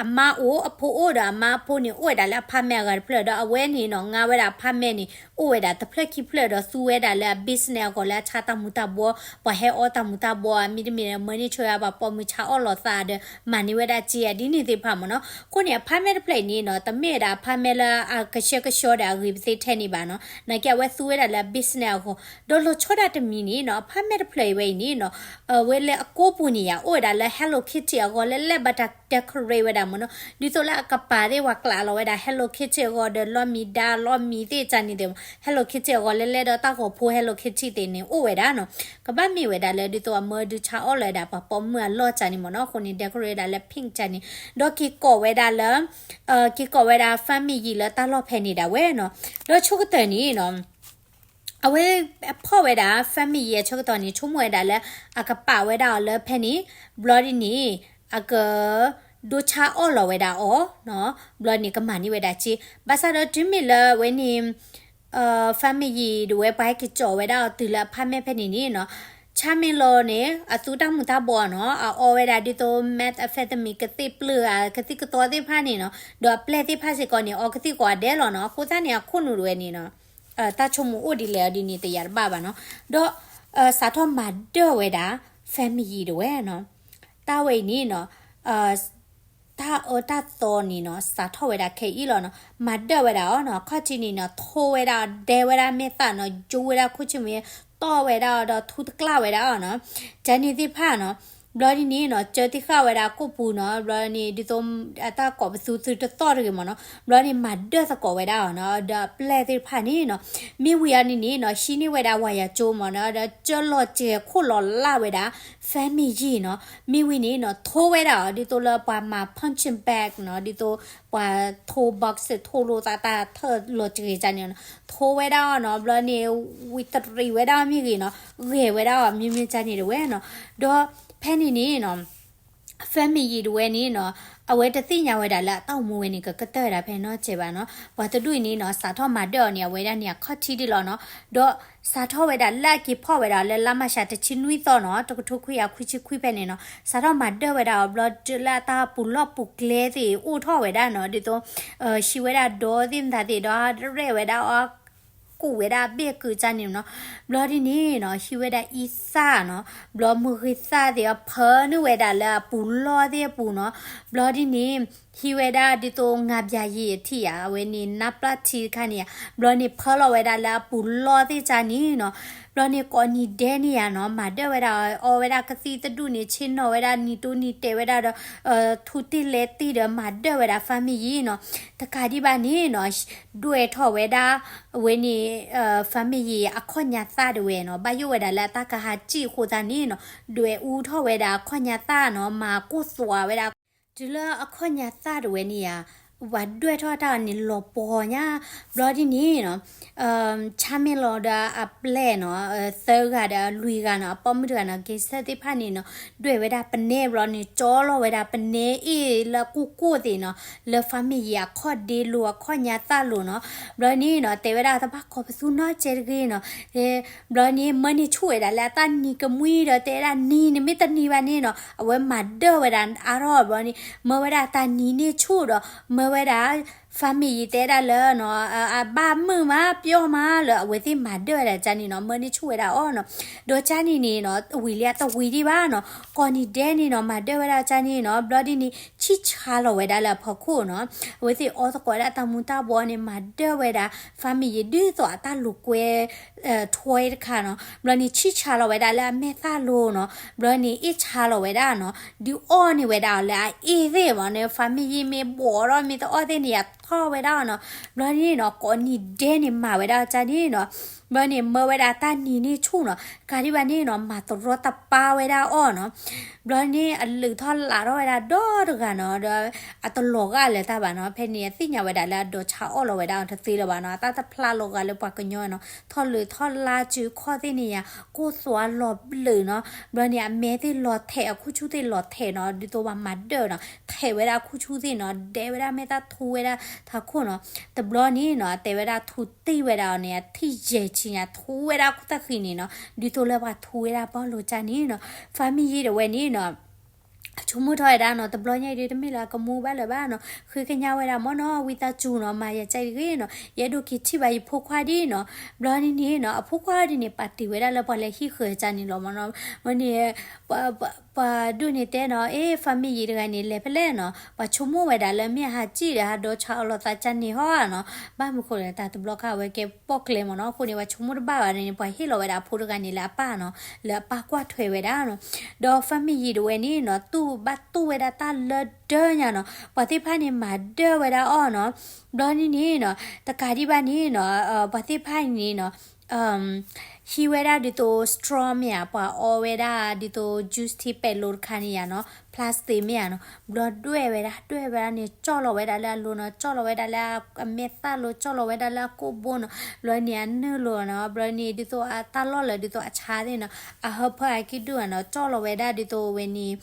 အမါအိၣ် အဖိအိၣ်ဒီးအမါအဖိန့ၣ် အိၣ်ဝဲဒၣ်လၢ apartment အဂၤတဖျၢၣ် ဒီးအဝဲန့ၣ်နီၤ ငါဝဲဒၣ် apartment န့ၣ် အိၣ်ဝဲဒၣ်တဖျၢၣ်ခံဖျၢၣ်ဒီးသူဝဲဒၣ်လၢအ business အဂီၢ်လၢအဆါတၢ်မူၤတၢ်ဘှီ, ပှၤဟဲအီတၢ်မူၤတၢ်ဘှီ မ့တမ့ၢ် မၢန့ၢ်ဆၢ ပှၤပိာ်မုၣ်ဆါအီၣ်လီၤသးဒီး မၤန့ၢ်ဝဲဒၣ်စ့အဒ်န့ၣ်သ့ၣ်တဖၣ်မ့ၢ်နီၤ. အဃိန့ၣ် apartment တဖျၢၣ်အံၤန့ၣ်နီၤ တမ့ၢ်ဝဲဒၣ် apartment လၢအကဆှဲကဆှီဒီးအဂ့ၤပသ့ထဲန့ၣ်ဘၣ်နီၤ, နာ်က့အဝဲသူဝဲဒၣ်လၢ business အဂီၢ်, ဒီးလီၤဆီဒၣ်တမံၤန့ၣ်နီၤ apartment တဖျၢၣ်အံၤဝဲအံၤန့ၣ်နီၤ အဝဲလၢအကိာ်ပူၤန့ၣ်ယါ အိၣ်ဝဲဒၣ်လၢ Hello Kitty အဂီၢ် လၢလဲၣ်ဘၣ်တၢ် decorate ဝဲဒၣ်မ့ၢ်နီၤ, ဒ်သိးလၢအကပၤသ့ၣ်ပှၤကျးလီၤဝဲဒၣ် Hello Kitty အဂီၢ်ဒီး လီမံၤဒါ လီမံၤသ့ၣ်ကန့ၣ်သ့ၣ်မ့ၢ် Hello Kitty အဂီၢ် လၢလဲၣ်ဒီးတၢ်ဂီၤဖိ Hello Kitty သ့ၣ်န့ၣ် အိၣ်ဝဲဒၣ်နီၤ, ကဘၣ်မ့ၢ်ဝဲဒၣ်လၢဒ်သိးအမၢဒုးဆါအီၣ်လီၤဝဲဒၣ်ပှၤပိာ်မုၣ်အလီၢ်ကန့ၣ်မ့ၢ်နီၤ, အဃိန့ၣ် decorate ဝဲဒၣ်လၢ pink ကန့ၣ်, ဒီးက့ၤကိးဝဲဒၣ်လၢ က့ၤကိးဝဲဒၣ် family လၢတၢ်လီၢ်ဖဲန့ၣ်ဒၣ်ဝဲနီၤ, ဒီးဆိကတၢၢ်န့ၣ်နီၤ အဝဲဖီၣ်ဝဲဒၣ် family အဆၢကတီၢ်န့ၣ် ဆိကမိၣ်ဝဲဒၣ်လၢ အကပာ်ဝဲဒၣ်အီၤလၢဖဲန့ၣ်, ဘျီဒ်န့ၣ် အက ဒိဆါအီၣ်လီၤဝဲဒၣ်အီၤ, ဘျီန့ၣ်ကမၤန့ၢ်ဝဲဒၣ်စ့, ဘၣ်ဆၣ်ဒီးတုၤမ့ၢ်လၢအဝဲန့ၣ် family ဒၣ်ဝဲပှၤဟဲက့ၤကၠီၣ်ဝဲဒၣ်အီၤတုၤလၢအ apartment ဖဲန့ၣ်န့ၣ်နီၤ, Chaminlong န့ၣ် အသူတၢ်မူၤတၢ်ဘှီးနီၤ, အအီဝဲဒၣ်ဒ်သိး methamphetamine ကသ့ၣ်ပျၢၤဧါ ကသံၣ်ကသီသ့ၣ်တဖၣ်န့ၣ်နီၤ, ဒီးအပျဲၢ်သ့ၣ်တဖၣ်စ့ၢ်ကီးန့ၣ် အီကသံၣ်ကိးဂၤဒဲးလီၤနီၤ, အဃိသတးန့ၣ် အခိၣ်နူာ်ဒၣ်ဝဲန့ၣ်နီၤ တၢ်ဆိကမိၣ်အိၣ်ဒ်လဲၣ်ဒ်န့ၣ်တယာ်တဘၣ်ဘၣ်နီၤ, ဒီး စးထီၣ်မၤဒၢၣ်ဝဲဒၣ် family ဒၣ်ဝဲနီၤ, တၢ်ဝဲအံၤန့ၣ်နီၤ တၢ်အၢတၢ်သီန့ၣ်နီၤ စးထီၣ်ဝဲဒၣ်ခဲအံၤလီၤနီၤ, မၤဒၢၣ်ဝဲဒၣ်အီၤနီၤ, ခီၣ်ထံးန့ၣ်နီၤ ထိဝဲဒၣ်အီၤ ဒဲဝဲဒၣ်မဲာ်သၣ်နီၤ, ယိဝဲဒၣ်ခိၣ်ဆ့မ့ၢ် တီၢ်ဝဲဒၣ်အီၤဒီးထူတကျၣ်ဝဲဒၣ်အီၤနီၤ, ကန့ၣ်သ့ၣ်တဖၣ်နီၤ, ဘျီဒ်န့ၣ်နီၤ ကၢသံၣ်ဃာ်ဝဲဒၣ်ကိာ်ပူၤနီၤ, ဘျီန့ၣ် ဒ်သိး အတၢ်ကိးပသူသုတသီၣ်တဂ့ၤမ့ၢ်နီၤ, ဘျီန့ၣ် မၤဒၢၣ်သကိးဝဲဒၣ်အီၤနီၤ, ဒီးအပျဲၢ်သ့ၣ်တဖၣ်န့ၣ်နီၤ, မ့ၢ်ဝံၤအီၤန့ၣ်န့ၣ်နီၤ ဟံးန့ၢ်ဝဲဒၣ်ဝၤယၤကၠိမ့ၢ်နီၤ, ဒီးကၢလီၤစဲၤခိၣ်လီၤလၢ်ဝဲဒၣ် family နီၤ, မ့ၢ်ဝံၤန့ၣ်နီၤ ထိဝဲဒၣ်အီၤ ဒ်သိးလၢပှၤမၤ punching bag နီၤ, ဒ်သိးပှၤထိ boxer ထိလိာ်သးတၢ်ထၢၣ်လီၤစဲၤကန့ၣ်နီၤ, ထိဝဲဒၣ်အီၤနီၤ, ဘျီန့ၣ် ဝံသရံးဝဲဒၣ်မ့ၢ်ဂ့ၤနီၤ, ဂဲၤဝဲဒၣ်အီၤမ့ၢ်မ့ၢ်ကန့ၣ်ဒၣ်ဝဲနီၤ, ဒီးဖဲန့ၣ်န့ၣ်နီၤ family ဒၣ်ဝဲန့ၣ်နီၤ, အဝဲတသ့ၣ်ညါဝဲဒၣ်လၢအတၢ်အိၣ်မူဝဲန့ၣ် ကကတၢၢ်ဝဲဒၣ်ဖဲနီတစဲးဘၣ်နီၤ, ပှၤတဒူၣ်အံၤန့ၣ်နီၤ စးထီၣ်မၤဒၢၣ်အီၤန့ၣ် အဝဲဒၣ်န့ၣ်အခီၣ်ထံးဒ်လီၤနီၤ, ဒီးစးထီၣ်ဝဲဒၣ်လၢအက့ၤဖီၣ်ဝဲဒၣ်လၢလါမၤရှးတဆံနွံသီနီၤ, တကထိခွံကယၤခွံဆံခွံဖဲန့ၣ်နီၤ, စးထီၣ်မၤဒၢၣ်ဝဲဒၣ်အီၤ ဘျီတုၤလၢအတၢ်ပူၤလီၢ်ပူၤကျဲသ့ၣ်အိၣ်ထီၣ်ဝဲဒၣ်နီၤ, ဒ်သိး ဟံးဝဲဒၣ်ဒီသ့ၣ်မတၤသ့ၣ်ဒီး ရဲၣ်ဝဲဒၣ်အီၤ ကူးဝဲဒၣ်အဘ့ၣ်ကုးကန့ၣ်နီၤ, ဘျီဒ်န့ၣ်နီၤ ဟံးဝဲဒၣ်အံသၣ်နီၤ, ဘျီမုၢ်ဂ့ၤသၣ်သ့ၣ်အဖၢနုာ်ဝဲဒၣ်လၢအပူၤလီၢ်သ့ၣ်အပူၤနီၤ, ဘျီဒ်န့ၣ် ဟံးဝဲဒၣ်ဒ်သိး ငါးပြားရံအထံၣ်ဧါ အဝဲန့ၣ် နါပျၢ်ထံတခါန့ၣ်ဧါ, ဘျီန့ၣ်ဖၢလီၤဝဲဒၣ်လၢအပူၤလီၢ်သ့ၣ်ကန့ၣ်နီၤ, ဘျီန့ၣ်ကိးနံၤဒဲးန့ၣ်ဧါနီၤ မၤဒၢၣ်ဝဲဒၣ် အီဝဲဒၣ်ကသံၣ်သဒူၣ်န့ၣ် ဆ့ၣ်နီၤဝဲဒၣ်နံၤတိၢ်နံၤတဲာ်ဝဲဒၣ်ဒီး ထူတ့ၢ်လဲၤတ့ၢ်ဒီးမၤဒၢၣ်ဝဲဒၣ် family နီၤ, တကးဒံးဘၣ်န့ၣ်နီၤ ဒွဲၣ်ထီၣ်ဝဲဒၣ် အဝဲန့ၣ် family အခီၣ်ညါသၣ်ဒၣ်ဝဲနီၤ ဘၣ်ယိၣ်ဝဲဒၣ်လၢအတၢ်ကဟးစံၣ်အဃိသတးန့ၣ်နီၤ ဒွဲၣ်အူထီၣ်ဝဲဒၣ်အခီၣ်ညါသၣ်နီၤ မၤကိၢ်သွးဝဲဒၣ် တုၤလၢအခီၣ်ညါသၣ်ဒၣ်ဝဲန့ၣ်ဧါ ပှၤဒွဲၣ်ထီၣ်တၢ်အီၤန့ၣ်လီၤပှီၤညါ, ဘျီဒ်န့ၣ်နီၤ, Charmeleon ဒီးအပျဲၢ်နီၤ, သၢဂၤဒီးအလွံၢ်ဂၤနီၤ, အပိာ်မုၣ်တဂၤနီၤ, က့ၤဆၢသ့ၣ်တဖၣ်န့ၣ်နီၤ, ဒွဲၣ်ဝဲဒၣ်ပနဲဘျီန့ၣ် ကၠီလီၤဝဲဒၣ်ပနဲအ့ၣ်လၢကိၢ်ကိၢ်သ့ၣ်နီၤ, လၢ family အခိၣ်ဒ့လိၤ အခီၣ်ညါသၣ်လိၤနီၤ, ဘျီန့ၣ်နီၤ တဲဝဲဒၣ်တဘၣ်ကိးပသူနီတစဲးတဂ့ၤနီၤ, ဘျီန့ၣ် မၢန့ၢ်ဆူၣ်ဝဲဒၣ်လၢအတၢ်နံၤကမှံဒီး တဲဝဲဒၣ်နံၤန့ၣ်မ့ၢ်တနံၤဘၣ်န့ၣ်နီၤ, အဝဲမၤဒၢၣ်ဝဲဒၣ်အါထီၣ်ဘျီန့ၣ် မၢဝဲဒၣ်တၢ်နံၤန့ၢ်ဆူၣ်ဒီး မၢဝဲဒၣ် family တဲဒၣ်လၢနီၤ, အဘၣ်မုာ်မး ပျီမးလၢအဝဲသ့ၣ်မၤဒၢၣ်ဝဲဒၣ်ကန့ၣ်နီၤ, မၢန့ၢ်ဆူၣ်ဝဲဒၣ်အီၤနီၤ, ဒီးကန့ၣ်န့ၣ်နီၤ ဝံၤလံအတဝံၤဒံးဘၣ်နီၤ, ကိးနံၤဒဲးန့ၣ်နီၤ မၤဒၢၣ်ဝဲဒၣ်ကန့ၣ်နီၤ, ဘျီဒ်န့ၣ် ဆံၣ်ဆါလီၤဝဲဒၣ်လၢအဖီခိၣ်နီၤ, အဝဲသ့ၣ်အီသကိးဝဲဒၣ်တၢ်မူၤတၢ်ဘှီးန့ၣ် မၤဒၢၣ်ဝဲဒၣ် family ဒ်သိးအတၢ်လိာ်ကွဲ ထွဲတခါနီၤ, ဘျီန့ၣ် ဆံၣ်ဆါလီၤဝဲဒၣ်လၢအမဲာ်သၣ်လိၤနီၤ, ဘျီန့ၣ် အ့ၣ်ဆါလီၤဝဲဒၣ်နီၤ, ဒုးအီၣ်န့ၢ်ဝဲဒၣ်အီၤလၢအအ့ၣ်သ့ၣ်မးန့ၣ်, family မ့ၢ်ဘှီးထီၣ်မ့ၢ်တအီၣ်သ့ၣ်န့ၣ် ယၤထီၣ်ဝဲဒၣ်အီၤနီၤ, ဘျီန့ၣ်နီၤ ကိးနံၤဒဲးန့ၣ် မၤဝဲဒၣ်ကန့ၣ်နီၤ, ဘျီန့ၣ် မၢဝဲဒၣ်တၢ်နံၤန့ၢ်ဆူၣ်နီၤ, ကးဒံးဘၣ်န့ၣ်နီၤ မၤတရီတပါဝဲဒၣ်အီၤနီၤ, ဘျီန့ၣ် အလုၢ်ထီၣ်လးထီၣ်ဝဲဒၣ်ဒီတဂၤနီၤ, ဒီးအတလီၤဂာ်လၢၤတၢ်ဘၣ်နီၤ, ဖဲန့ၣ် အသ့ၣ်ညါဝဲဒၣ်လၢအဒိးဆါအီၣ်လီၤဝဲဒၣ်အီၤတသ့လၢၤဘၣ်နီၤ, အတၢ်တဖျါလီၤဂာ်လၢပှၤကညီနီၤ, ထီၣ်လုၢ်ထီၣ်လါစုခီၣ်သ့ၣ်န့ၣ်ယၤ ကိၢ်သွါလီၤဘျုးနီၤ, ဘျီန့ၣ် အမဲာ်သ့ၣ်လီၤထဲး အခူၣ်ဆူၣ်သ့ၣ်လီၤထဲးနီၤ, ဒ်သိးပှၤမၤဒၢၣ်နီၤ, ထဲးဝဲဒၣ်အခူၣ်ဆူၣ်သ့ၣ်နီၤ, ဒဲဝဲဒၣ်မဲာ်သၣ်ထူဝဲဒၣ်ထးခိၣ်နီၤ, တဘျီန့ၣ်နီၤ တဲဝဲဒၣ်ထူတံၢ်ဝဲဒၣ်အီၤန့ၣ် အထံၣ်ယဲၢ်ဆံညါ ထူဝဲဒၣ်ခိၣ်သၣ်ဃံန့ၣ်နီၤ, ဒ်သိးလၢပှၤထူဝဲဒၣ်ဘီလိၤကန့ၣ်နီၤ, family တဝဲန့ၣ်နီၤ ဆိကမိၣ်ထီၣ်ဝဲဒၣ်နီၤ, တဘျီညါအံၤဒ်တမ့ၢ်လၢအကမူဘၣ်လၢၤဘၣ်နီၤ, ဃ့ကညးဝဲဒၣ်မ့ၢ်နီၤ, ဝံသးစူၤနီၤ မၤယၤကဲတဂ့ၤနီၤ, ယအဲၣ်ဒိးက့ၤထံၣ်ဘၣ်ယဖိခွါဒ်နီၤ, ဘျီန့ၣ်န့ၣ်နီၤ အဖိခွါဒ်န့ၣ် ပာ်တ့ၢ်ဝဲဒၣ်လၢပှၤလဲၤဟံၣ်ဃၢၤကန့ၣ်လီၤမ့ၢ်နီၤ, ဝဲန့ၣ် ပှၤဒိၣ်န့ၣ်တဲနီၤ, အ့ family တဂၤန့ၣ် လဲၤဖဲလဲၣ်နီၤ, ပှၤဆိကမိၣ်ဝဲဒၣ်လၢမ့ၢ်အဟးစံၣ်ဒီး ဟးဒိးဆါအီၣ်လိာ်သးကန့ၣ်ဟီနီၤ, ဘၣ်မနုၤဃိလဲၣ် တၢ်တဘျီခါအဝဲကဲပိာ်ကျဲမ့ၢ်နီၤ, အဃိန့ၣ် ပှၤဆိကမိၣ်တဘၣ်ဘၣ်န့ၣ် ပှၤဟ့ၣ်လီၤဝဲဒၣ်အဖိတဂၤန့ၣ်လၢအပၢ်နီၤ, လၢအပၢ်ကွၢ်ထွဲဝဲဒၣ်နီၤ, ဒီး family တဝဲန့ၣ်နီၤ တူၢ်ဘၣ်တူၢ်ဝဲဒၣ်တၢ်လၢဒၢညါနီၤ, ပှၤသ့ၣ်တဖၣ်န့ၣ် မၤဒၢၣ်ဝဲဒၣ်အီၤနီၤ, ဘျီန့ၣ်န့ၣ်နီၤ တကးဒံးဘၣ်န့ၣ်နီၤ ပှၤသ့ၣ်တဖၣ်အံၤန့ၣ်နီၤ ဟံးဝဲဒၣ်ဒ်သိး straw မ့ၢ်ဧါ, ပှၤအီဝဲဒၣ်ဒ်သိး juice ထံပဲၤလိတခါန့ၣ်ယါနီၤ, plastic မ့ၢ်ဧါနီၤ, ဘျီဒွဲၣ်ဝဲဒၣ် ဒွဲၣ်ဝဲဒၣ်န့ၣ် ကၠီၣ်လီၤဝဲဒၣ်လၢအလိၤနီၤ, ကၠီၣ်လီၤဝဲဒၣ်လၢအမဲာ်သၣ်လိၤ, ကၠီၣ်လီၤဝဲဒၣ်လၢအကိၢ်ဘိနီၤ, ဘျီန့ၣ်အနုာ်လိၤနီၤ, ဘျီန့ၣ်ဒ်သိးအတၢ်လီၢ်လၢဒ်သိးအဆါသ့ၣ်နီၤ, အဟၢဖၢအကံၢ်ဒူၣ်နီၤ, ကၠီၣ်လီၤဝဲဒၣ်ဒ်သိးဝဲန့ၣ်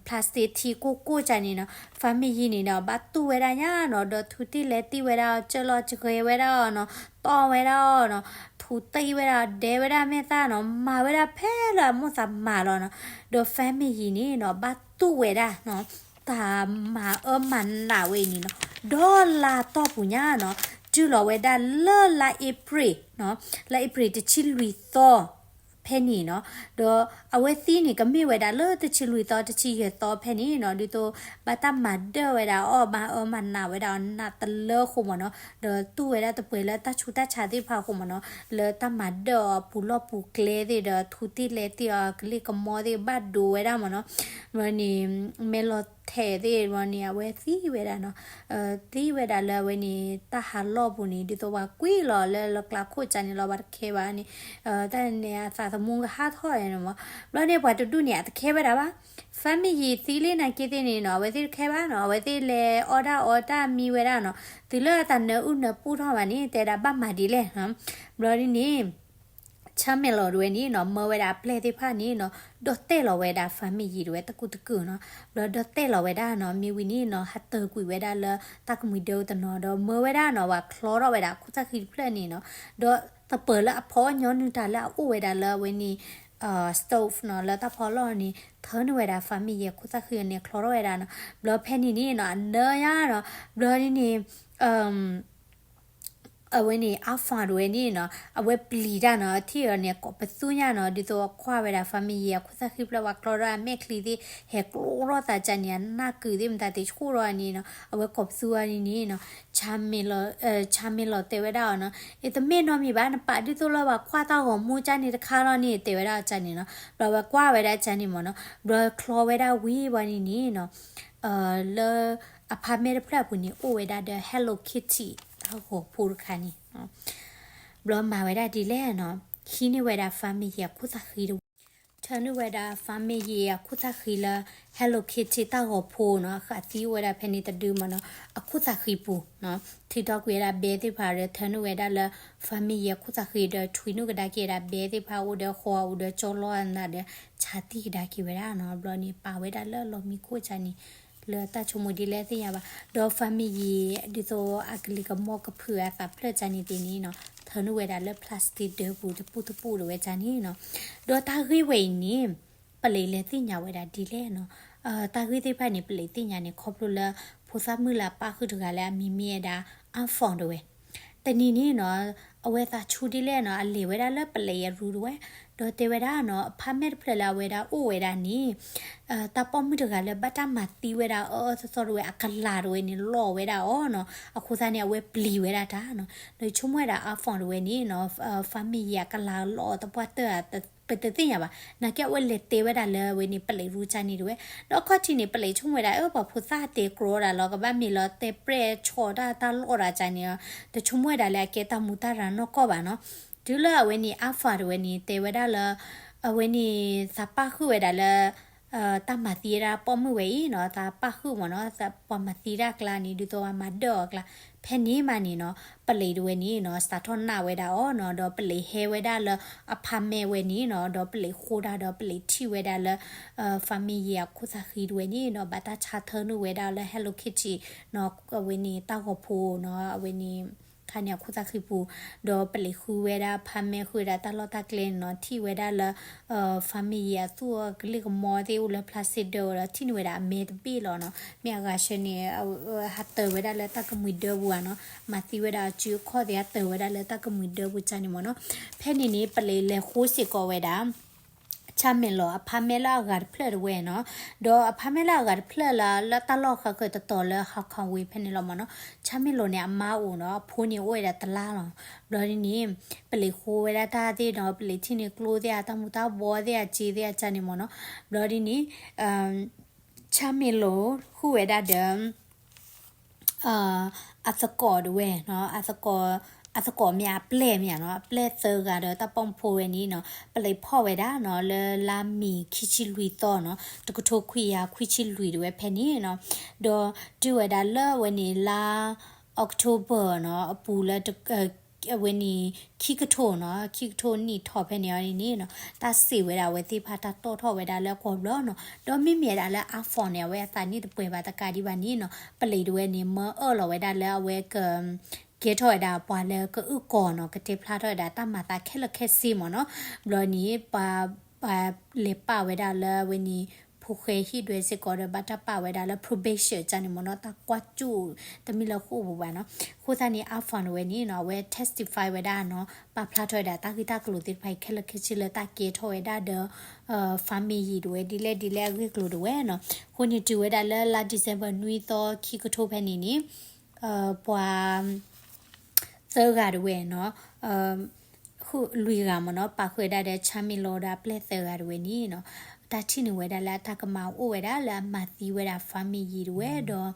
plastic ထံကိၢ်ကိၢ်ကန့ၣ်နီၤ, family န့ၣ်ဒီး ဘၣ်တူၢ်ဝဲဒၣ်ညါနီၤ, ဒီးထူတံၢ်လဲၤတံၢ်ဝဲဒၣ်အီၤ, ကၢလီၤကဂဲၤဝဲဒၣ်အီၤနီၤ, တီၢ်ဝဲဒၣ်အီၤနီၤ, ထူတံၢ်ဝဲဒၣ်, ဒဲဝဲဒၣ်မဲာ်သၣ်နီၤ, မၤဝဲဒၣ်ဖဲလၢအမိၢ်သးမၤလီၤနီၤ, ဒီး family န့ၣ်နီၤ ဘၣ်တူၢ်ဝဲဒၣ်နီၤ, တၢ်မၤအၢမၤနးဝဲအံၤန့ၣ်နီၤ, ဒီးလါတီၢ်ပူၤညါနီၤ, တုၤလီၤဝဲဒၣ်လၢလါ April နီၤ, လါ April တဆံလွံၢ်သီ ဖဲန့ၣ်နီၤ, ဒီးအဝဲသံန့ၣ် ကမ့ၢ်ဝဲဒၣ်လၢတဆံလွံၢ်သီ တဆံယဲၢ်သီဖဲန့ၣ်နီၤ, ဒ်သိးဘၣ်တၢ်မၤဒၢၣ်ဝဲဒၣ်အီၤ, မၤအၢမၤနးဝဲဒၣ်အီၤနးတလၢအဃိမ့ၢ်နီၤ, ဒီးတူၢ်ဝဲဒၣ်တပှဲၤလၢတၢ်ဆူးတၢ်ဆါသ့ၣ်တဖၣ်အဃိမ့ၢ်နီၤ, လၢတၢ်မၤဒၢၣ်အီၤပူၤလီၢ်ပူၤကျဲသ့ၣ်ဒီး ထူတံၢ်လဲၤတံၢ်အီၤ ကလ့ၢ်ကမီသ့ၣ်ဘၣ်ဒိဝဲဒၣ်မ့ၢ်နီၤ, ဘျီန့ၣ် မဲာ်လီၤထဲးသ့ၣ်ဘျီန့ၣ် အဝဲသံဝဲဒၣ်နီၤ, သံဝဲဒၣ်လၢအဝဲန့ၣ် တၢ်ဟးလီၢ်ပူၤန့ၣ် ဒ်သိးပှၤကွံာ်လီၤလၢလၢကျါခိၣ်ကန့ၣ်လီၤ, ပှၤတခဲဘၣ်န့ၣ်, တၢ်န့ၣ်အသးသမူကဟးထီၣ်န့ၣ်မ့ၢ်, ဘျီန့ၣ် ပှၤတဒူၣ်န့ၣ် အတခဲဝဲဒၣ်ဘၣ်, family သံလံနာ်က့သ့ၣ်န့ၣ်နီၤ, အဝဲသ့ၣ်တခဲဘၣ်နီၤ, အဝဲသ့ၣ်လဲၤအီၣ်ဒၣ်အီတၢ်မံဝဲဒၣ်နီၤ, တုၤလၢအသးနၢအုၣ်နၢပူၣ်ထီၣ်ဘၣ်န့ၣ် တဲဒၣ်ဘၣ်မၤဒ်လဲၣ်, ဘျီဒ်န့ၣ် ဆၢမဲာ်လီၤတဝဲန့ၣ်နီၤ, မၢဝဲဒၣ်အပျဲၢ်သ့ၣ်တဖၣ်န့ၣ်နီၤ, ဒီၣ်တဲာ်လီၤဝဲဒၣ် family တဝဲတကူာ်တကူာ်နီၤ, ဘျီဒီၣ်တဲာ်လီၤဝဲဒၣ်နီၤ, မ့ၢ်ဝံၤန့ၣ်နီၤ ဟးတၢၢ်ကွံာ်ဝဲဒၣ်လၢတၢ်ကမှံၤဒၢတနီၤ, ဒီးမၢဝဲဒၣ်နီၤ, ပှၤချီထီၣ်ဝဲဒၣ်ခိၣ်သၣ်ဃံတဖျၢၣ်န့ၣ်နီၤ, ဒီးသပၢၤလၢအဖီအီၣ်ညီနုၢ်တၢ်လၢအအိၣ်ဝဲဒၣ်လၢအဝဲန့ၣ် stove နီၤ, လၢတၢ်ဖီအီၣ်န့ၣ် ထၢနုာ်ဝဲဒၣ် family အခိၣ်သၣ်ဃံန့ၣ် ချီထီၣ်ဝဲဒၣ်နီၤ, ဘျီဖဲန့ၣ်န့ၣ်နီၤ အနၢယါနီၤ, ဘျီန့ၣ်န့ၣ် အဝဲန့ၣ် အါဖး တဝဲန့ၣ်နီၤ, အဝဲပျံၤတၢ်နီၤ, ထံၣ်အီၤန့ၣ် ကိးပသူညါနီၤ, ဒ်သိးအကွၢ်ဝဲဒၣ် family အခိၣ်သၣ်ဃံဖျၢၣ် ပှၤကျီထီၣ်အမဲာ်ချံသ့ၣ် ဟဲကျိထီၣ်သးကန့ၣ် အနၢ်ကုာ်သ့ၣ်မတၤသ့ၣ်ဆှိၣ်ထီၣ်န့ၣ်နီၤ, အဝဲကိးပသူအီၤန့ၣ်န့ၣ်နီၤ, ဆၢမဲာ်လီၤတဲဝဲဒၣ်အီၤနီၤ, အ့ တမ့ၢ်နီတမံၤဘၣ်, နပာ်ဒ်သိးလၢပှၤကွၢ်တၢ်ဂီၤမူကန့ၣ်တခါလီၤန့ၣ် တဲဝဲဒၣ်အီၤကန့ၣ်နီၤ, ဘျီဝဲကွၢ်ဝဲဒၣ်ကန့ၣ်မ့ၢ်နီၤ, ဘျီချီဝဲဒၣ်ဝံၤဘၣ်န့ၣ်န့ၣ်နီၤ လၢအ apartment တဖျၢၣ်အပူၤန့ၣ် အိၣ်ဝဲဒၣ်ဒီး Hello Kitty တၢ်ဂီၤဖိတခါန့ၣ်, ဘျီမၤဝဲဒၣ်ဒ်လဲၣ်နီၤ, ဟံးန့ၢ်ဝဲဒၣ် family အခိၣ်သၣ်ဃံတဝဲ, ဆ ထၢနုာ်ဝဲဒၣ် family အခိၣ်သၣ်ဃံလၢ Hello Kitty တၢ်ဂီၤဖိနီၤ အဃးသံအိၣ်ဝဲဒၣ်ဖဲန့ၣ်တဒုမ့ၢ်နီၤ အခိၣ်သၣ်ဃံပူၤနီၤ ထုးထီၣ်ကွံာ်ဝဲဒၣ်ဘဲသ့ၣ်တဖၣ်ဒီး ထၢနုာ်ဝဲဒၣ်လၢ family အခိၣ်သၣ်ဃံဒီး ထွံနုာ်ကဒါက့ၤဝဲဒၣ်ဘဲသ့ၣ်တဖၣ်အိၣ်ဒီးဃီအိၣ်ဒီးကၠီလီၤအနၢ်ဒီး ဆါတံၢ်ကဒါက့ၤဝဲဒၣ်နီၤ ဘျီန့ၣ် ပာ်ဝဲဒၣ်လၢလီၢ်မံခိၣ်ကန့ၣ် လၢတၢ်ဆိကမိၣ်ဒ်လဲၣ်သ့ၣ်ညါဘၣ် ဒီး family ဒ်သိးအကလံၤကမီၢ်ကဖုးအသးဖျၢၣ်ကန့ၣ်သ့ၣ်န့ၣ်နီၤ ထၢနုာ်ဝဲဒၣ်လၢ plastic ဒၢပူၤတပူၤတပူၤတဝဲကန့ၣ်နီၤ ဒီးတၢ်ဂ့ၢ်ဝဲအံၤန့ၣ် ပလံးလဲၤသ့ၣ်ညါဝဲဒၣ်ဒ်လဲၣ်နီၤ တၢ်ဂ့ၢ်သ့ၣ်တဖၣ်န့ၣ် ပလံးသ့ၣ်ညါန့ၣ် ခီဖျိလၢ ဖိသၣ်မုၣ်လၢအပၣ်ဃုာ်တဂၤလၢအမံၤမ့ၢ်ဝဲဒၣ် အါဖီၣ်တဝဲ တနံၤန့ၣ်နီၤ အဝဲသးဆူၣ်ဒ်လဲၣ်နီၤ အလဲၤဝဲဒၣ်လၢပလံးအရူတဝဲ ဒီးတဲဝဲဒၣ်နီၤ အဖါမဲာ်တဖျၢၣ်လၢအဝဲဒၣ်အိၣ်ဝဲဒၣ်န့ၣ် တၢ်ပိာ်မုၣ်တဂၤလၢဘၣ်တၢ်မၤသံဝဲဒၣ်အၢအၢသီသီတဝဲ အကလၤတဝဲန့ၣ် လီၤဝဲဒၣ်အီၤနီၤ အဃိသတးန့ၣ် အဝဲပျံၤဝဲဒၣ်တၢ်နီၤ ဒီးဆိကမိၣ်ဝဲဒၣ်အါဖီၣ်တဝဲန့ၣ်နီၤ family အကလၤလီၤအီၤသပှၢ်တၢၢ် ပတသ့ၣ်ညါဘၣ် နာ်က့အဝဲလဲၤတဲဝဲဒၣ်လၢအဝဲန့ၣ် ပလံးရူကန့ၣ်တဝဲ ဒီးအခီၣ်ထံးန့ၣ် ပလံးဆိကမိၣ်ဝဲဒၣ် အၢ ပှၤဖိသၣ်တဲကြီဒၣ်လီၤ ကဘၣ်မ့ၢ်လီၤတဲပြဲၣ်ဆီတၢ်တၢ်လီၢ်ဒၣ်ကန့ၣ်လီၤ တဆိကမိၣ်ဝဲဒၣ်လၢအကဲတၢ်မူတၢ်ရၤနီၢ်ကီၢ်ဘၣ်နီၤ တုၤလၢအဝဲန့ၣ် အါဖီၣ်တဝဲန့ၣ် တဲဝဲဒၣ်လၢ အဝဲန့ၣ် သးပၣ်ဃုာ်ဝဲဒၣ်လၢ တၢ်မၤသံဝဲဒၣ်ပိာ်မုၣ်ဝဲအံၤနီၤ သးပၣ်ဃုာ်မ့ၢ်နီၤ ပှၤမၤသံဒၣ်အကျါန့ၣ် ဒ်သိးအမၤဒၢၣ်အီၤအကျါ ဖဲန့ၣ်မးန့ၣ်နီၤ ပလံးတဝဲန့ၣ်နီၤ စးထီၣ်နာ်ဝဲဒၣ်အီၤနီၤ ဒီးပလံးဟဲဝဲဒၣ်လၢအဖါမဲာ်ဝဲန့ၣ်နီၤ ဒီးပလံးဃိဒၣ်ဒီးပလံးထံၣ်ဝဲဒၣ်လၢ family အခိၣ်သၣ်ဃံတဝဲန့ၣ်နီၤ ဘၣ်တၢ်ဆါထၢနုာ်ဝဲဒၣ်လၢ Hello Kitty နီၤ အဝဲန့ၣ်တၢ်ဂီၤဖိနီၤ အဝဲန့ၣ် ခါန့ၣ်အခိၣ်သၣ်ဃံပူၤ ဒီးပလံးဃုဝဲဒၣ်ဖါမဲာ်ဃုဝဲဒၣ်တၢ်လီၢ်တၢ်ကျဲန့ၣ်နီၤ ထံၣ်ဝဲဒၣ်လၢ family အသူၣ်အကလံၤကမီၢ်သ့ၣ်အိၣ်လၢ plastic ဒၢဝဲဒီး ထံၣ်န့ၢ်ဝဲဒၣ်အမဲာ်တဘ့ၣ်လီၤနီၤ မ့ၢ်အဂၤဆၢန့ၣ် ဟးတၢၤဝဲဒၣ်လၢတၢ်ကမှံၤဒၢပူၤဧါနီၤ မၤသံဝဲဒၣ်အစုအခီၣ်သ့ၣ် ဟးတၢၤဝဲဒၣ်လၢတၢ်ကမှံၤဒၢပူၤကန့ၣ်မ့ၢ်နီၤ ဖဲန့ၣ်န့ၣ် ပလံးလဲၤဃိစ့ၢ်ကီးဝဲဒၣ် ဆၣ်မ့ၢ်လီၤ အဖါမဲာ်လၢအဂၤတဖျၢၣ်တဝဲနီၤ ဒီးအဖါမဲာ်လၢအဂၤတဖျၢၣ်လၢ လၢတၢ်လီၢ်ဃးဃၢၤတတီၤလၢ ဟးခီဝ့ၤ ဖဲန့ၣ်လီၤမ့ၢ်နီၤ ဆၣ်မ့ၢ်လီၤန့ၣ် အမါအိၣ်ဒီး အဖိန့ၣ်အိၣ်ဝဲဒၣ်တလါလီၤ ဘျီဒ်န့ၣ် ပလံးဃိဝဲဒၣ်တၢ်သ့ၣ်ဒီး ပလံးထံၣ်န့ၢ်ကျိသ့ၣ် အတၢ်မူၤတၢ်ဘှီသ့ၣ် အစ့သ့ၣ်အကန့ၣ်မ့ၢ်နီၤ ဘျီဒ်န့ၣ် ဆၣ်မ့ၢ်လီၤ ဃုဝဲဒၣ်ဒီး အသကိးတဝဲနီၤ အသကိး အသကိးမ့ၢ်အပျဲၢ်မ့ၢ်နီၤ အပျဲၢ်သၢဂၤဒီးတၢ်ပိာ်မုၣ်ဖိဝဲန့ၣ်နီၤ ပလံးဖီၣ်ဝဲဒၣ်နီၤ လၢလါမ့ၤခံဆံလွံၢ်သီနီၤ တကထိခွံကယၤခွံဆံလွံၢ်တဝဲဖဲန့ၣ်နီၤ ဒီးတုၤဝဲဒၣ်လၢအဝဲန့ၣ်လါ October နီၤ အပူၤလၢ အဝဲန့ၣ် ခံကထိနီၤ ခံကထိနံၣ်ထီၣ်ဖဲန့ၣ်အီၤန့ၣ်နီၤ တၢ်စံးဝဲဒၣ်အဝဲသ့ၣ်တဖၣ်တၢ်တီၣ်ထီၣ်ဝဲဒၣ်လၢအကွီၢ်ဘျီနီၤ ဒီးမ့မ့ၢ်ဒၣ်လၢ iPhone န့ၣ် အဝဲအသးနံၣ်တပှဲၤဘၣ်တကးဒံးဘၣ်န့ၣ်နီၤ ပလံးတဝဲန့ၣ် မၢအၢၣ်လီၤဝဲဒၣ်လၢအဝဲက ကဲထီၣ်ဝဲဒၣ်ပှၤလၢကအုၣ်ကီၤနီၤ ကတဲဖျါထီၣ်ဝဲဒၣ်တၢ်မၤသးခဲလၢာ်ခဲဆ့မ့ၢ်နီၤ ဘျီန့ၣ် ပှၤ ပှၤလဲၤပာ်ဝဲဒၣ်လၢအဝဲန့ၣ် ဖိဃဲဟံၣ်ဒွဲစ့ၢ်ကီးဒီး ဘၣ်တၢ်ပာ်ဝဲဒၣ်လၢ probation ကန့ၣ်မ့ၢ်နီၤ တၢ်ကွၢ်စူၣ်တမ့ၢ်လၢဃိာ်ပူၤဘၣ်နီၤ အဃိသတးန့ၣ် iPhone တဝဲန့ၣ်နီၤ အဝဲ testify ဝဲဒၣ်နီၤ ပာ်ဖျါထီၣ်ဝဲဒၣ်တၢ်ဂ့ၢ်တၢ်ကျိၤသ့ၣ်တဖၣ်အံၤခဲလၢာ်ခဲဆ့လၢတၢ်ကဲထီၣ်ဝဲဒၣ်ဒီး family တဝဲဒ်လဲၣ်ဒ်လဲၣ်အဂ့ၢ်အကျိၤတဝဲနီၤ အဃိန့ၣ်တုၤဝဲဒၣ်လၢလါ December နွံသီခံကထိဖဲန့ၣ်န့ၣ် ပှၤ သၢဂၤတဝဲနီၤ ဃုလွံၢ်ဂၤမ့ၢ်နီၤ ပာ်ဃုာ်ဝဲဒၣ်ဒီး ဆၣ်မ့ၢ်လီၤဒီး အပျဲၢ်သၢဂၤတဝဲန့ၣ်နီၤ တၢ်ထံၣ်န့ၢ်ဝဲဒၣ်လၢအတၢ်ကမၤအိၣ်ဝဲဒၣ်လၢအမၤသံဝဲဒၣ် family တဝဲဒီး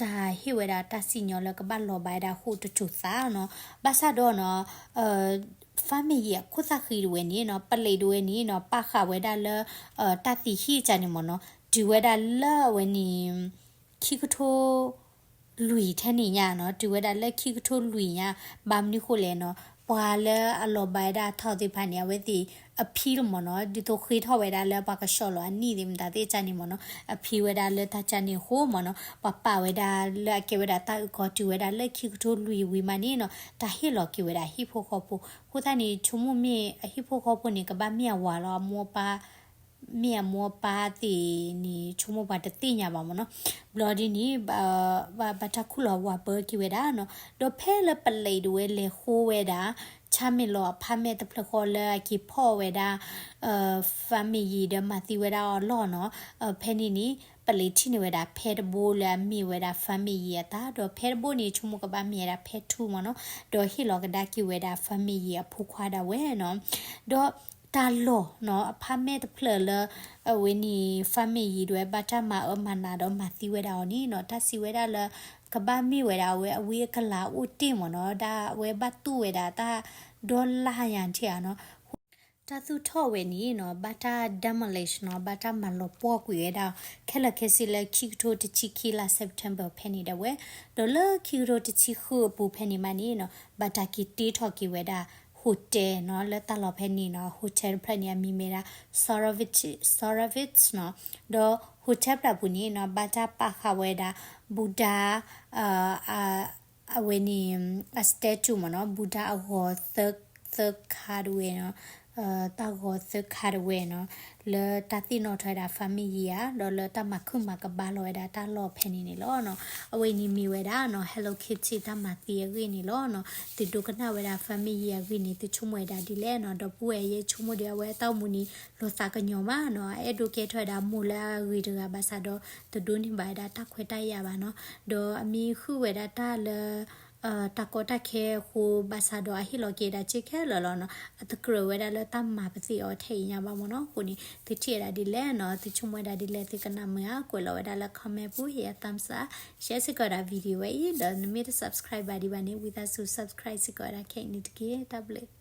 တၢ်ဟ့ၣ်ဝဲဒၣ်တၢ်စံၣ်ညီၣ်လၢကဘၣ်လီၤဘၣ်ဝဲဒၣ်ဃိာ်တစိၤသးနီၤ ဘၣ်ဆၣ်ဒီးနီၤ family အခိၣ်သၣ်ဃံတဝဲန့ၣ်နီၤ ပလံးတဝဲန့ၣ်နီၤ ပာ်ဃာ်ဝဲဒၣ်လၢ တၢ်သံဟံၣ်ကန့ၣ်မ့ၢ်နီၤ တုၤဝဲဒၣ်လၢအဝဲန့ၣ် ခံကထိ လွံၢ်ထဲန့ၣ်ညါနီၤ တုၤဝဲဒၣ်လၢခံကထိလွံၢ်ညါ ဘၣ်မနုၤဃိလဲၣ်နီၤ ပှၤလၢအလီၤဘၣ်ဝဲဒၣ်ထီၣ်သ့ၣ်တဖၣ်န့ၣ် အဝဲသ့ၣ် appeal မ့ၢ်နီၤ ဒ်သိးဃ့ထီၣ်ဝဲဒၣ်လၢပှၤကဆှီလီၤအနံၣ်သ့ၣ်မတၤသ့ၣ်ကန့ၣ်မ့ၢ်နီၤ appeal ဝဲဒၣ်လၢတၢ်ကန့ၣ်အဃိမ့ၢ်နီၤ ပှၤပာ်ဝဲဒၣ်လၢအကဲဝဲဒၣ်တၢ်အုၣ်ကီၤတုၤဝဲဒၣ်လၢခံကထိလွံၢ်ဝံၤမးန့ၣ်နီၤ တၢ်ဟ့ၣ်လီၤက့ၤဝဲဒၣ်ဟံၣ်ဖိဃီဖိ အဃိသတးန့ၣ် ဆိကမိၣ်မ့ၢ်အဟံၣ်ဖိဃီဖိန့ၣ် ကဘၣ်မ့ၢ်အဝၤလီၤ အမိၢ်အပၢ် မ့ၢ်အမိၢ်အပၢ်သ့ၣ်န့ၣ် ဆိကမိၣ်ပှၤတသ့ၣ်ညါဘၣ်မ့ၢ်နီၤ ဘျီဒ်န့ၣ် ဘၣ်တၢ်ခူၣ်လီၤဝၤဘၢက့ၤဝဲဒၣ်နီၤ ဒီးဖဲလၢပလံးတဝဲလဲၤဃိဝဲဒၣ် ဆၣ်မ့ၢ်လီၤအဖါမဲာ်တဖျၢၣ်ဃီလၢအက့ၤဖီၣ်ဝဲဒၣ် family ဒီးမၤသံဝဲဒၣ်အီၤလီၢ်နီၤ ဖဲန့ၣ်န့ၣ် ပလံးထံၣ်န့ၢ်ဝဲဒၣ်ဖဲတဘိလၢအမ့ၢ်ဝဲဒၣ် family အတၢ် ဒီးဖဲတဘိန့ၣ် ဆိကမိၣ်ကဘၣ်မ့ၢ်ဝဲဒၣ်ဖဲထူမ့ၢ်နီၤ ဒီးဟ့ၣ်လီၤကဒါက့ၤဝဲဒၣ် family အဖိခွါဒၣ်ဝဲနီၤ ဒီးတၢ်လီၢ်နီၤ အဖါမဲာ်တဖျၢၣ်လၢ အဝဲန့ၣ် family ဒၣ်ဝဲဘၣ်တၢ်မၤအၢမၤနးဒီးမၤသံဝဲဒၣ်အီၤန့ၣ်နီၤ တၢ်စံးဝဲဒၣ်လၢ ကဘၣ်မ့ၢ်ဝဲဒၣ်အဝဲအဝံအကလၤအိၣ်တ့ၢ်မ့ၢ်နီၤ ဒၣ်အဝဲဘၣ်တူၢ်ဝဲဒၣ်တၢ်ဒီလါယၤထံၣ်ဧါနီၤ တၢ်သူၣ်ထီၣ်ဝဲန့ၣ်နီၤ ဘၣ်တၢ် demolish နီၤ ဘၣ်တၢ်မၤလီၤပှီၢ်ကွံာ်ဝဲဒၣ် ခဲလၢာ်ခဲဆ့လၢခံကထိတဆံခံလါ September ဖဲန့ၣ်ဒၣ်ဝဲ, ဒီးလၢခံကထိတဆံဃုအပူၤဖဲန့ၣ်မးန့ၣ်နီၤ ဘၣ်တၢ်က့ၤတ့ထီၣ်က့ၤဝဲဒၣ် hotel နီၤ လၢတၢ်လီၢ်ဖဲန့ၣ်နီၤ hotel တဖျၢၣ်န့ၣ် အမံၤမ့ၢ်ဒၣ် Sorovich Sorovich နီၤ, ဒီး hotel ဖျၢၣ်ပူၤန့ၣ်နီၤ ဘၣ်တၢ်ပာ်ဃာ်ဝဲဒၣ် Buddha အဝဲန့ၣ် အ statue မ့ၢ်နီၤ Buddha အဂီၤသၢခါတဝဲနီၤ, တၢ်ဂီၤသၢခါတဝဲနီၤ, လၢတၢ်သ့ၣ်နီၣ်ထီၣ်ဝဲဒၣ် family ဧါ ဒီးလၢတၢ်မၤခုၣ်မၤကဘါလီၤဝဲဒၣ်တၢ်လီၢ်ဖဲန့ၣ်န့ၣ်လီၤနီၤ. အဝဲန့ၣ်မ့ၢ်ဝဲဒၣ်နီၤ Hello Kitty တၢ်မၤသံအဂ့ၢ်န့ၣ်လီၤနီၤ. သုဒိကနၣ်ဝဲဒၣ် family အဂ့ၢ်န့ၣ် သုဆိကမိၣ်ဝဲဒၣ်ဒ်လဲၣ်နီၤ. ဒီပုၢ်ဝဲၢ်ယဲဆိကမိၣ်ဒီးအဝဲအတၢ်အိၣ်မူန့ၣ် လီၤသးကညီၤမးနီၤ. အအဲၣ်ဒိးကဲထီၣ်ဝဲဒၣ်မိၢ်လၢအဂ့ၤတဂၤဘၣ်ဆၣ်ဒီး တဒိးန့ၢ်ဘၣ်ဝဲဒၣ်တၢ်ခွဲးတၢ်ယာ်ဘၣ်နီၤ. ဒီးအမ့ၢ်ဃုဝဲဒၣ်တၢ်လၢ တၢ်ကီတၢ်ခဲအဃိဘၣ်ဆၣ်ဒီးအဟ့ၣ်လီၤက့ၤဒၣ်စ့ခဲလၢာ်လီၤနီၤ. အတကြၢးဝဲဒၣ်လၢတၢ်မၤပသ့ၣ်အီၤထဲအံၤညါဘၣ်မ့ၢ်နီၤ. အဃိန့ၣ် သုထံၣ်ဝဲဒၣ်ဒ်လဲၣ်နီၤ, သုဆိကမိၣ်ဝဲဒၣ်ဒ်လဲၣ် သုကနၣ်မုာ်ဧါ, ကွဲးလီၤဝဲဒၣ်လၢ comment ပူၤ ဟ့ၣ်ယၤ thumbs up, share စ့ၢ်ကီးဝဲဒၣ် video ဝဲအံၤ, ဒီးနမ့ၢ်တ subscribe ဘၣ်ဒံးဘၣ်န့ၣ် ဝံသးစူၤ subscribe စ့ၢ်ကီးဝဲဒၣ်ခဲအံၤန့ၣ်တက့ၢ်. တၢ်ဘျုး.